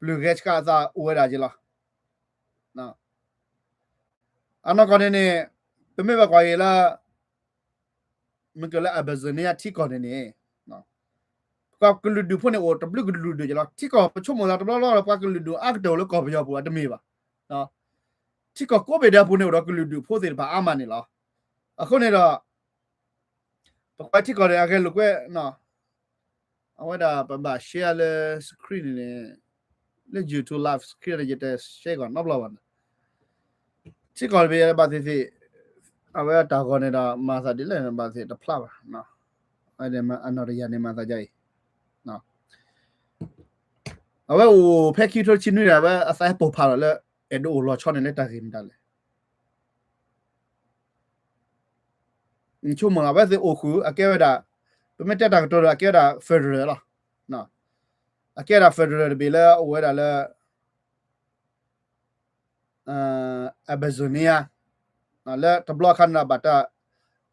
ပျုၢ်ဂဲၤဆှးအသးအိၣ်ဝဲဒၣ်က့ၤလီၤ. အနီၢ်ကီၢ်န့ၣ်န့ၣ် ပမ့ၢ်ဘၣ်ကွၢ်က့ၤလၢ မ့ၢ်ကလၢ Amazonia ထံကီၢ်န့ၣ်န့ၣ် ပှၤကလုာ်ဒူၣ်ဖိန့ၣ်အိၣ်တဘျုးကလုာ်ဒူၣ်က့ၤလီၤ. ထံကီၢ်ပဆိကမိၣ်သးတဘျီဘျီဒီး ပှၤကလုာ်ဒူၣ်အါကတၢၢ်အိၣ်လၢကီၢ်ပယီၤပူၤအတမ့ၢ်ဘၣ်. ထံကီၢ်ကိးဘ့ၣ်ဒဲးအပူၤန့ၣ် အိၣ်ဒီးကလုာ်ဒူၣ်ဖိသ့ၣ်တဖၣ်အါမးန့ၣ်လီၤ. အဃိန့ၣ်ဒီး ပကွၢ်ထံကီၢ်န့ၣ် အဂဲၤလိာ်ကွဲ အဝဲဒၣ်ပဘၣ် share လၢ screen န့ၣ်န့ၣ် လၢ YouTube live screen န့ၣ် ယတ share ကီးနီတဘျီဘၣ်န့ၣ် ထံကီၢ်တဘ့ၣ်ဘၣ်သ့ၣ်သ့ၣ် အဝဲတၢ်ဂီၤန့ၣ်ဒီး မၤသးဒ်လဲၣ်န့ၣ် ဘၣ်သ့ၣ်တဖျါဘၣ်. အဝဲန့ၣ်အနီၢ်တယၢ်န့ၣ်မၤသးဒ်အံၤ အဝဲအိၣ်ဖဲခံကထိတဆံနွံန့ၣ် အဝဲအသးဟဲပိာ်ဖးလီၤလၢ အဲၣ်ဒိးအိၣ်လီၤဆီန့ၣ်လၢတၢ်ဂ့ၢ်မတၤလဲၣ်. ဆိကမိၣ်လီၤ အဝဲသ့ၣ်အိၣ်ဃုာ် အကဲဝဲဒၣ် ပမ့ၢ်တဲတၢ်ကတိၤဒီး အကဲဝဲဒၣ် federal လီၤ. အကဲဒၣ် federal တဘ့ၣ်လၢအအိၣ်ဝဲဒၣ်လၢ Amazonia လၢတဘျီခါန့ၣ်ဒီး ဘၣ်တၢ်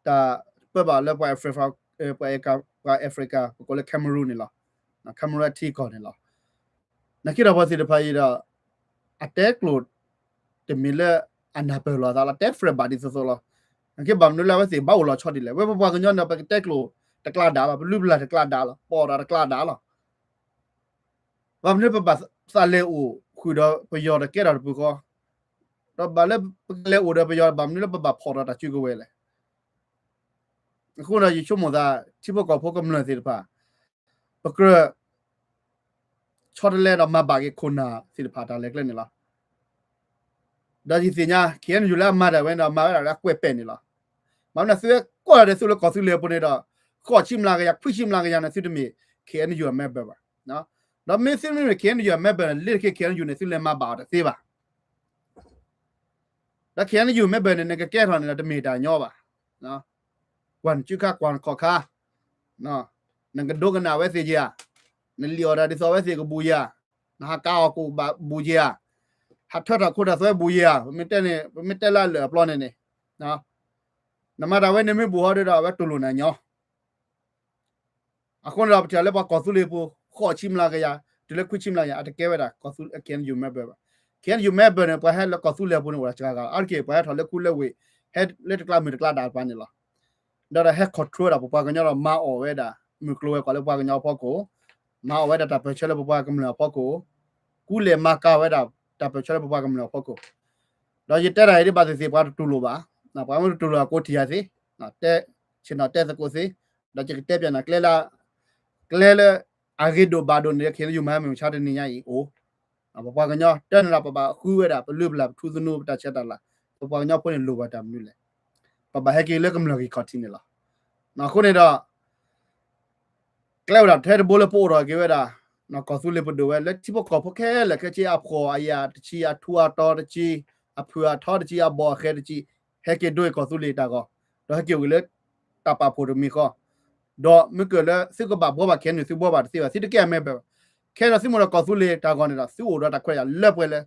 တၢ်ပၢဘၣ်လၢပှၤ Africa ပှၤ Africa ပကိးလၢ Cameroon န့ၣ်လီၤ. Cameroon ထံကီၢ်န့ၣ်လီၤ. နာ်က့ဒီးပှၤသ့ၣ်တဖၣ်အံၤဒီး အတဲကျိာ် တမ့ၢ်လၢအနၢ်ပၢၢ်လိာ်အသးလီၤ. တဲဖရဲးဘၣ်ဒ်သိးသိးလီၤ. နာ်က့ဘၣ်မနုၤလၢအဝဲသ့ၣ်ဘၣ်အိၣ်လီၤဆီဒ်လဲၣ်. ဝဲပပှၤကညီန့ၣ် ပကတဲကျိာ်တကျါဒၣ်လီၤ. ပလုၢ်ပလၢ်တကျါဒၣ်လီၤ. ပီၣ်တၢ်တကျါဒၣ်လီၤ. ဘၣ်မနုၤပဘၣ်သးလဲၤအိၣ်ဃုာ်ဒီးပယီၤဒီးကဲထီၣ်တပူၤဃီ, ဒီးဘၣ်လၢပကလဲၤအိၣ်ဒီးပယီၤ ဘၣ်မနုၤလၢပဘၣ်ဖီၣ်ဒီးတၢ်စုကဝဲၤလဲၣ်. အဃိဒီးယဆိကမိၣ်သး ထံဖိကီၢ်ဖိကမျၢၢ်သ့ၣ်တဖၣ် ပကြၢး ဆီတလဲဒီးမၤဘၣ်က့ၤခိၣ်နၢ်သ့ၣ်တဖၣ်တၢ်လဲၤကျဲန့ၣ်လီၤ. ဒီးယသ့ၣ်ညါ ခ့ၣ်အဲၣ်ယူၣ်လၢအမၤတၢ်ဝဲန့ၣ်ဒီး မၤဝဲဒၣ်လၢအကွဲးပဲာ်န့ၣ်လီၤ. မ့ၢ်မနုၤသုဝဲကိးဂၤဒဲးသုလၢကီၢ်သူလ့ၤအပူၤန့ၣ်ဒီး ဃိးဆံမျးကယၤ ခွံဆံမျးကယၤန့ၣ် သုတမ့ၢ် ခ့ၣ်အဲၣ်ယူၣ်အ member ဘၣ်. ဒီးမ့ၢ်သုမ့ၢ် ခ့ၣ်အဲၣ်ယူၣ်အ member န့ၣ် လ့တခ့ ခ့ၣ်အဲၣ်ယူၣ်န့ၣ် သုလဲၤမၤဘၣ်အီၤတသ့ဘၣ်. ဒီး ခ့ၣ်အဲၣ်ယူၣ် member န့ၣ် နကကဲထီၣ်န့ၣ်ဒီးတမ့ၢ်တၢ်ညီဘၣ်. ကွၢ်နစုခါ ကွၢ်နခီၣ်ခါ, နကဒိကနၣ်ဝဲသ့ၣ်ယၤ, နလံၣ်အီၣ်တၢ်ဒ်သိးဝဲသ့ၣ်ကဘူးယၤ, နဟးကါအီၣ်ကအိၣ်ဘၣ်ဘူးယၤ, ဟးထၢထီၣ်ခိတၢ်သီဝဲဘူးယၤ, ပမ့ၢ်တဲန့ၣ် ပမ့ၢ်တဲလၢအလၢာ်အပျီန့ၣ်န့ၣ်, နမၤတၢ်ဝဲန့ၣ်မ့ၢ်ဘူးဟီဒီး အဝဲတူၢ်လိာ်နၤညီ အဃိန့ၣ်ဒီး ပထံၣ်လၢပှၤကီၢ်သူလ့ၤပူၤ ဃိးဆံမျးကယၤ တုၤလၢခွံဆံမျးကယၤ အတကဲဝဲဒၣ် ခ့ၣ်အဲၣ်ယူၣ် member ဘၣ်. ခ့ၣ်အဲၣ်ယူၣ် member န့ၣ် ပှၤဟဲလၢကီၢ်သူလ့ၤပူၤန့ၣ် အိၣ်ဒၣ်စှၤဂၤလီၤ. အါတက့ၢ် ပှၤဟဲထီၣ်လၢခူလၢဝ့ၢ် ဟဲလၢတကျါမုၢ်တကျါဒၣ်တပၤန့ၣ်လီၤ. ဒီးဒီးဟဲ control ဒၣ်ပပှၤကညီဒီးမၤအီၣ်ဝဲဒၣ် မုၢ်ကျိၤဝဲၤကွာ်လၢပပှၤကညီအဖီခိၣ်, မၤအီၣ်ဝဲဒၣ်တၢ်ပၢၢ်ဆၢလၢပပှၤကမျၢၢ်အဖီခိၣ်, ကူလဲၤမၤကၤဝဲဒၣ်တၢ်ပၢၢ်ဆၢလၢပပှၤကမျၢၢ်အဖီခိၣ်. ဒီးယတဲတၢ်အံၤဒ်ဘၣ်သ့ၣ်သ့ၣ် ပှၤတတူၢ်လိာ်ဘၣ်. ပှၤမ့ၢ်တတူၢ်လိာ်အကိးထံၣ်ယၤသ့, တဲဆ့ၣ်နီၤတဲသကိးသ့, ဒီးယကတဲပျးနၤ ကျဲလၢ ကျဲလၢအဂ့ၤဒိၣ်ဘၣ်ဒိၣ်န့ၣ် ခ့ၣ်အဲၣ်ယူၣ်မၤမုၢ်မဆါတနံၤညါအံၤအိၣ်, ပပှၤကညီတၢ်န့ၣ်ဒီး ပဘၣ်ဃုဝဲဒၣ် ပလုၢ်ပလၢ် ပထူသနူ ပတၢ်ဆဲးတၢ်လၤ, ပပှၤကညီဖိန့ၣ်လိၣ်ဘၣ်တၢ်မနုၤလဲၣ်. ပဘၣ်ဟဲက့ၤလၢကမျၢၢ်ဂ့ၢ်ခီၣ်ထံးန့ၣ်လီၤ. အဃိန့ၣ်ဒီး ကျဲဝဲဒၣ်ထဲတဘိလၢပအိၣ်ထီၣ်က့ၤဝဲဒၣ် ကီၢ်သူလ့ၤပဒိၣ်ဝဲ လၢထံဖိကီၢ်ဖိခဲလၢာ်ခဲဆ့ အဖှီၣ်အယာ်တဆံ အထူအတီတဆံ အဖုၣ်အထီတဆံ အဘီၣ်အဃဲတဆံ ဟဲက့ၤဒိက့ၤကီၢ်သူလ့ၤတၢ်ဂီၤ, ဒီးဟဲက့ၤအိၣ်က့ၤလၢတၢ်ပာ်ဖှိၣ်တမံၤဃီ, ဒီးမ့ၢ်ကလၢသုကဘၣ်ဘှီဘၣ် ခ့ၣ်အဲၣ်ယူၣ် သုဘှီဘၣ်တသ့ဘၣ်, သုတကဲအ member ဘၣ်. ခဲဒီးသုမိၢ်ဒီးကီၢ်သူလ့ၤတၢ်ဂီၤန့ၣ်ဒီး သုအိၣ်ဒီးတၢ်ခွဲးယာ်လၢပှဲၤလၢ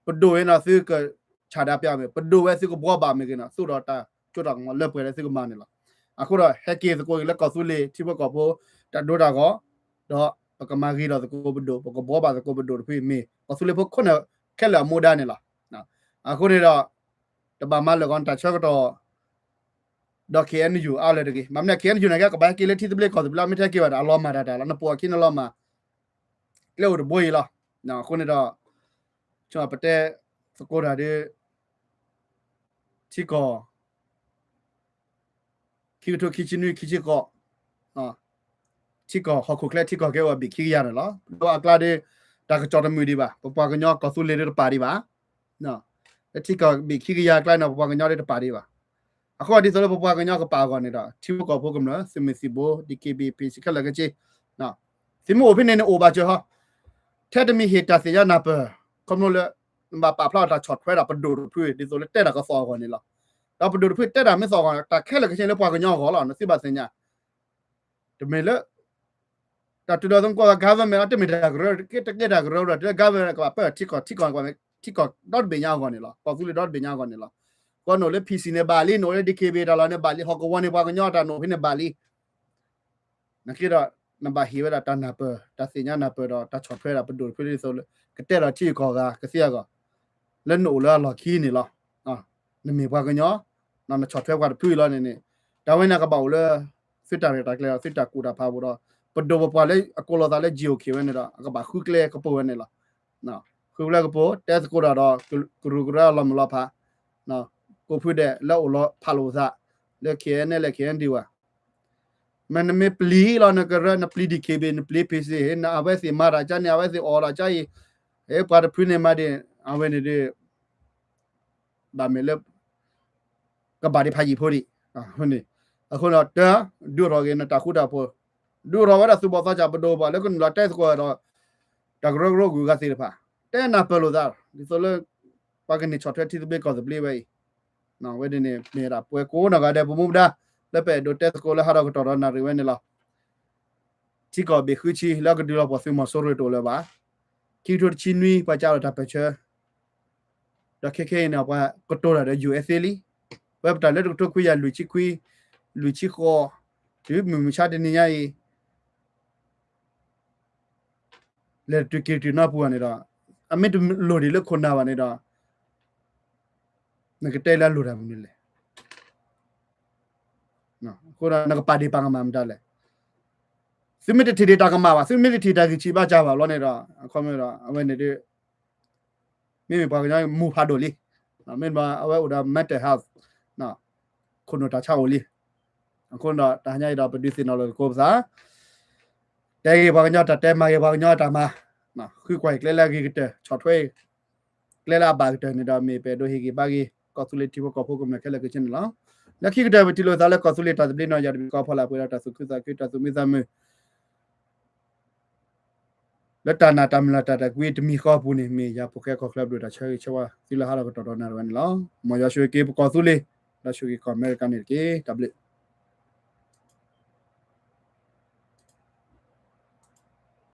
ပဒိၣ်ဝဲန့ၣ် သုကဆၣ်ဒၣ်ပျးမ့ၢ် ပဒိၣ်ဝဲသုကဘှီဘၣ်မ့ၢ်ဂ့ၤန့ၣ် သုအိၣ်ဒီးတၢ်စိတၢ်ကမီၤလၢပှဲၤလၢသုကမၤန့ၣ်လီၤ. အဃိဒီးဟဲက့ၤသကိးက့ၤလၢကီၢ်သူလ့ၤထံဖိကီၢ်ဖိ တၢ်ဒိတၢ်ဂီၤ, ဒီးပကမၤဂ့ၤထီၣ်သကိးပဒိၣ်, ပကဘှီဘၣ်သကိးပဒိၣ်တဖုအံၤမ့ၢ် ကီၢ်သူလ့ၤဖိခိၣ်နၢ်ခဲလၢာ်အမူဒါန့ၣ်လီၤ. အဃိန့ၣ်ဒီး တဘၣ်မၤလၢာ်ဂီၤနတၢ်ဆၢကတီၢ် ဒီး ခ့ၣ်အဲၣ်ယူၣ် အါလၢၤတဂ့ၤ. မ့ၢ်မနုၤ ခ့ၣ်အဲၣ်ယူၣ် န့ၣ်ကဲ ကဘၣ်ဟဲက့ၤလၢထံသဘျ့ကီၢ်သဘျ့လီၤ, မ့ၢ်ထဲက့ၤဘၣ်ဒီး အလီၤမၢ်တၢ်တၢ်လီၤ, နပိာ်အခံနလီၤမၢ် ကျဲအိၣ်တဘိအံၤလီၤ. အဃိန့ၣ်ဒီး ပတဲသကိးတၢ်ဒီး ထံကီၢ် ခံကထိခံဆံနွံ ခံဆံဃိး, ထံကီၢ်ဟီၣ်ခိၣ်ချၢ ထံကီၢ်ကဲအိၣ်ဘ့ၣ်ခံကယၤန့ၣ်လီၤ. ဒီးအကျါဒီး တၢ်ကစီၣ်တမုာ်ဒံးဘၣ်, ပပှၤကညီကီၢ်သူလ့ၤဒီးတပာ်ဒံးဘၣ်. လၢထံကီၢ်ဘ့ၣ်ခံကယၤအကျါန့ၣ် ပပှၤကညီဒီးတပာ်ဒံးဘၣ်. အဃိဒ်သိးလၢပပှၤကညီကပာ်အဂီၢ်န့ၣ်ဒီး ထံဖိကီၢ်ဖိကမျၢၢ် သုးမုၢ်သံၣ်ဘိ DKBA PC ခဲလၢာ်ခဲဆ့ သုမ့ၢ်အိၣ်ဖဲန့ၣ်န့ၣ်အိၣ်ဘၣ်စၢၤဟီ, ထဲတမံၤဟ့ၣ်တၢ်သ့ၣ်ညါနၢ်ပၢၢ် ခီဖျိလၢ နဘၣ်ပာ်ဖျါအီၤတၢ်ဆီၣ်ထွဲဒီးပဒိၣ်တဖု ဒ်သိးလၢတဲတၢ်ကသီၣ်အဂီၢ်န့ၣ်လီၤ. ဒီးပဒိၣ်တဖုတဲတၢ်မ့ၢ်သီၣ်အဂီၢ် တၢ်ခဲလၢာ်ခဲဆ့လၢပှၤကညီအဂီၢ်လီၤ နသုဘၣ်သ့ၣ်ညါ တမ့ၢ်လၢ တၢ်တုၤဒီးသမူကီၢ် government လီၤ တမ့ၢ်တၢ်ကရၢ တကဲတၢ်ကရၢဒီး တုၤလၢ government ကဘၣ်ပၢထံကီၢ် ထံကီၢ် ထံကီၢ်ဒီတဘ့ၣ်ညါအဂီၢ်န့ၣ်လီၤ. ကီၢ်သူလ့ၤဒီတဘ့ၣ်ညါအဂီၢ်န့ၣ်လီၤ. ကီၢ်နအိၣ်လၢ PC န့ၣ်ဘၣ်လံ, နအိၣ်လၢ DKBA တၢ်လီၢ်န့ၣ်ဘၣ်လံ, ဟီၣ်ကဝီၤန့ၣ်ပှၤကညီတၢ်နအိၣ်ဖဲန့ၣ်ဘၣ်လံ. နက့ဒီး နဘၣ်ဟ့ၣ်ဝဲဒၣ်တၢ်နၢ်ပၢၢ် တၢ်သ့ၣ်ညါနၢ်ပၢၢ်ဒီး တၢ်ဆီၣ်ထွဲဒၣ်ပဒိၣ်တဖုဒ်သိးလၢ ကတဲဒီးထံဂုၤကီၢ်ဂၤ ကသ့အဂီၢ် လၢနအိၣ်လၢအလီၢ်ခံန့ၣ်လီၤ. နမ့ၢ်ပှၤကညီ နဆီၣ်ထွဲပှၤတဖုလီၤန့ၣ်န့ၣ် တၢ်ဝဲန့ၣ်ကဘၣ်အိၣ်လၢ သုတၢ်ရဲၣ်တၢ်ကျဲၤဒီး သုတၢ်ကူၣ်တၢ်ဖးအပူၤဒီး ပဒိၣ်ပပှၢ်လၢအကိးလိာ်သးလၢ GOK ဝဲန့ၣ်ဒီး အကဘၣ်ဃုကျဲကပိာ်ဝဲန့ၣ်လီၤ. ဃုကျဲကပိာ် တဲသကိးတၢ်ဒီး ကရူၢ်ကရၢအလီၤမုၢ်လီၤဖး ကိးဖုဒဲးလၢအိၣ်လီၤဖးလိာ်သး လၢ KNLA KNDO ဝဲ မ့ၢ်နမ့ၢ်ပျံၤလီၤ နကရၢ နပျံၤ DKBA နပျံၤ PC နအဝဲသ့ၣ်မၤတၢ်ကါန့ၣ် အဝဲသ့ၣ်အီၣ်တၢ်ကါအံၤ ပှၤတဖုန့ၣ်မၤဒ် အဝဲန့ၣ်ဒီး ဘၣ်မ့ၢ်လၢ ကဘၣ်ဒံးဖးယံာ်ဖိဒံး အဃိန့ၣ် အဃိဒီးတၢ် ဒုးအိၣ်ထီၣ်က့ၤနတၢ်ဃူတၢ်ဖိး ဒုးအိၣ်ထီၣ်ဝဲဒၣ်သုးဘီၣ်သီစၢ်ပဒိၣ်ပှၤလၢကနုာ်လီၤတဲသကိးဒီး တၢ်ကရၢကရိဂုၤအဂၤသ့ၣ်တဖၣ် တဲနၢ်ပၢၢ်လိာ်သး ဒ်သိးလၢ ပှၤကန့ၢ်ဆီၣ်ထွဲထံသဘျ့ကီၢ်သဘျ့ဝဲအံၤ ဝဲဒ်န့ၣ် မ့ၢ်ဒၣ်ပဝဲကိးနီၢ်ဂၤဒဲး ပမူပဒါ လၢပအဲၣ်ဒိးတဲသကိးလၢဟးထီၣ်ကတီၢ်ဒီးနၣ်ရံၣ်ဝဲန့ၣ်လီၤ. ထံကီၢ်ဘ့ၣ်ဃုဆံ လၢအကဒုးလီၤပှီၢ်သုးမီၤစိရိၤတအိၣ်လၢၤဘၣ်. ခံကထိတဆံနွံ ပှၤကးလီၤတၢ်ပၢၢ်ဆၢ ဒီးခဲခဲအံၤန့ၣ် ပှၤကတိၤတၢ်ဒီး USA လံ. ဝဲပတၢ်လၢတကထိခွံကယၤလွံၢ်ဆံခွံ လွံၢ်ဆံဃိး တုၤမုၢ်မဆါတနံၤညါအံၤ လဲၤတတုၤက့ၤတတုၤနီတပူၤဘၣ်န့ၣ်ဒီး အမ့ၢ်တလိၣ်ဒံးလၢခိၣ်နၢ်ဘၣ်န့ၣ်ဒီး နကတဲလၢအလိၣ်တၢ်မနုၤလဲၣ်. အဃိဒီးနကပာ်ဒ့ၣ်ပာ်ကမၣ်မတၤလဲၣ်. သုမ့ၢ်တထံၣ်ဒံးတၢ်ကမၣ်ဘၣ်, သုမ့ၢ်တထံၣ်တၢ်ဂံၢ်ဆံးဘါစၢ်ဘၣ်လီၤန့ၣ်ဒီး အခီပညီဒီး အဝဲန့ၣ်ဒီး မ့မ့ၢ်ပှၤကညီမူၤဖးဒိၣ်လံ. မ့ၢ်ဘၣ်အဝဲအိၣ်ဒီး mental health ခိၣ်နူာ်တၢ်ဆါအိၣ်လံ. အဃိဒီး တဟါညါအံၤဒီးပဒုးသ့ၣ်နီၣ်လိာ်သကိးပသး, တဲဂ့ၤပှၤကညီတၢ်တဲ, မၤဂ့ၤပှၤကညီတၢ်မၤ, ဃုကွၢ်အံၤကျဲလၢအဂ့ၤကတၢၢ်, ဆီၣ်ထွဲအံၤ ကျဲလၢအဘၣ်ကတၢၢ်န့ၣ်ဒီး မ့ၢ်ပအဲၣ်ဒိးဟ့ၣ်ဂံၢ်ဘါဂ့ၤ ကီၢ်သူလ့ၤထံဖိကီၢ်ဖိကမျၢၢ်ခဲလၢာ်ခဲဆ့န့ၣ်လီၤ. လၢခံကတၢၢ် ပထံၣ်လိာ်သးလၢကီၢ်သူလ့ၤတၢ်သဘျ့နီၢ်ယၤတဘ့ၣ်ကီးဖီလာ် ပှဲၤဒီးတၢ်သူၣ်ခုသးခု တၢ်သူၣ်မံသးမုာ် လၢတၢ်နာ်တၢ်မုၢ်လၢ်တၢ်တကွံတမံၤဃီအပူၤန့ၣ် မ့ၢ်ယၤဖိၣ်ဃဲကီၢ်ချၢပဒိၣ်တၢ်ဆၢဂ့ၤဆၢဝါသုလၢဟးထီၣ်ကတီၢ်ဒီးနၣ်ရံၣ်ဝဲန့ၣ်လီၤ. မ်ယွၤဆိၣ်ဂ့ၤက့ၤပကီၢ်သူလ့ၤ, ဒီးဆိၣ်ဂ့ၤကီၢ်အမဲရကၤန့ၣ်တက့ၢ်. တၢ်ဘျုး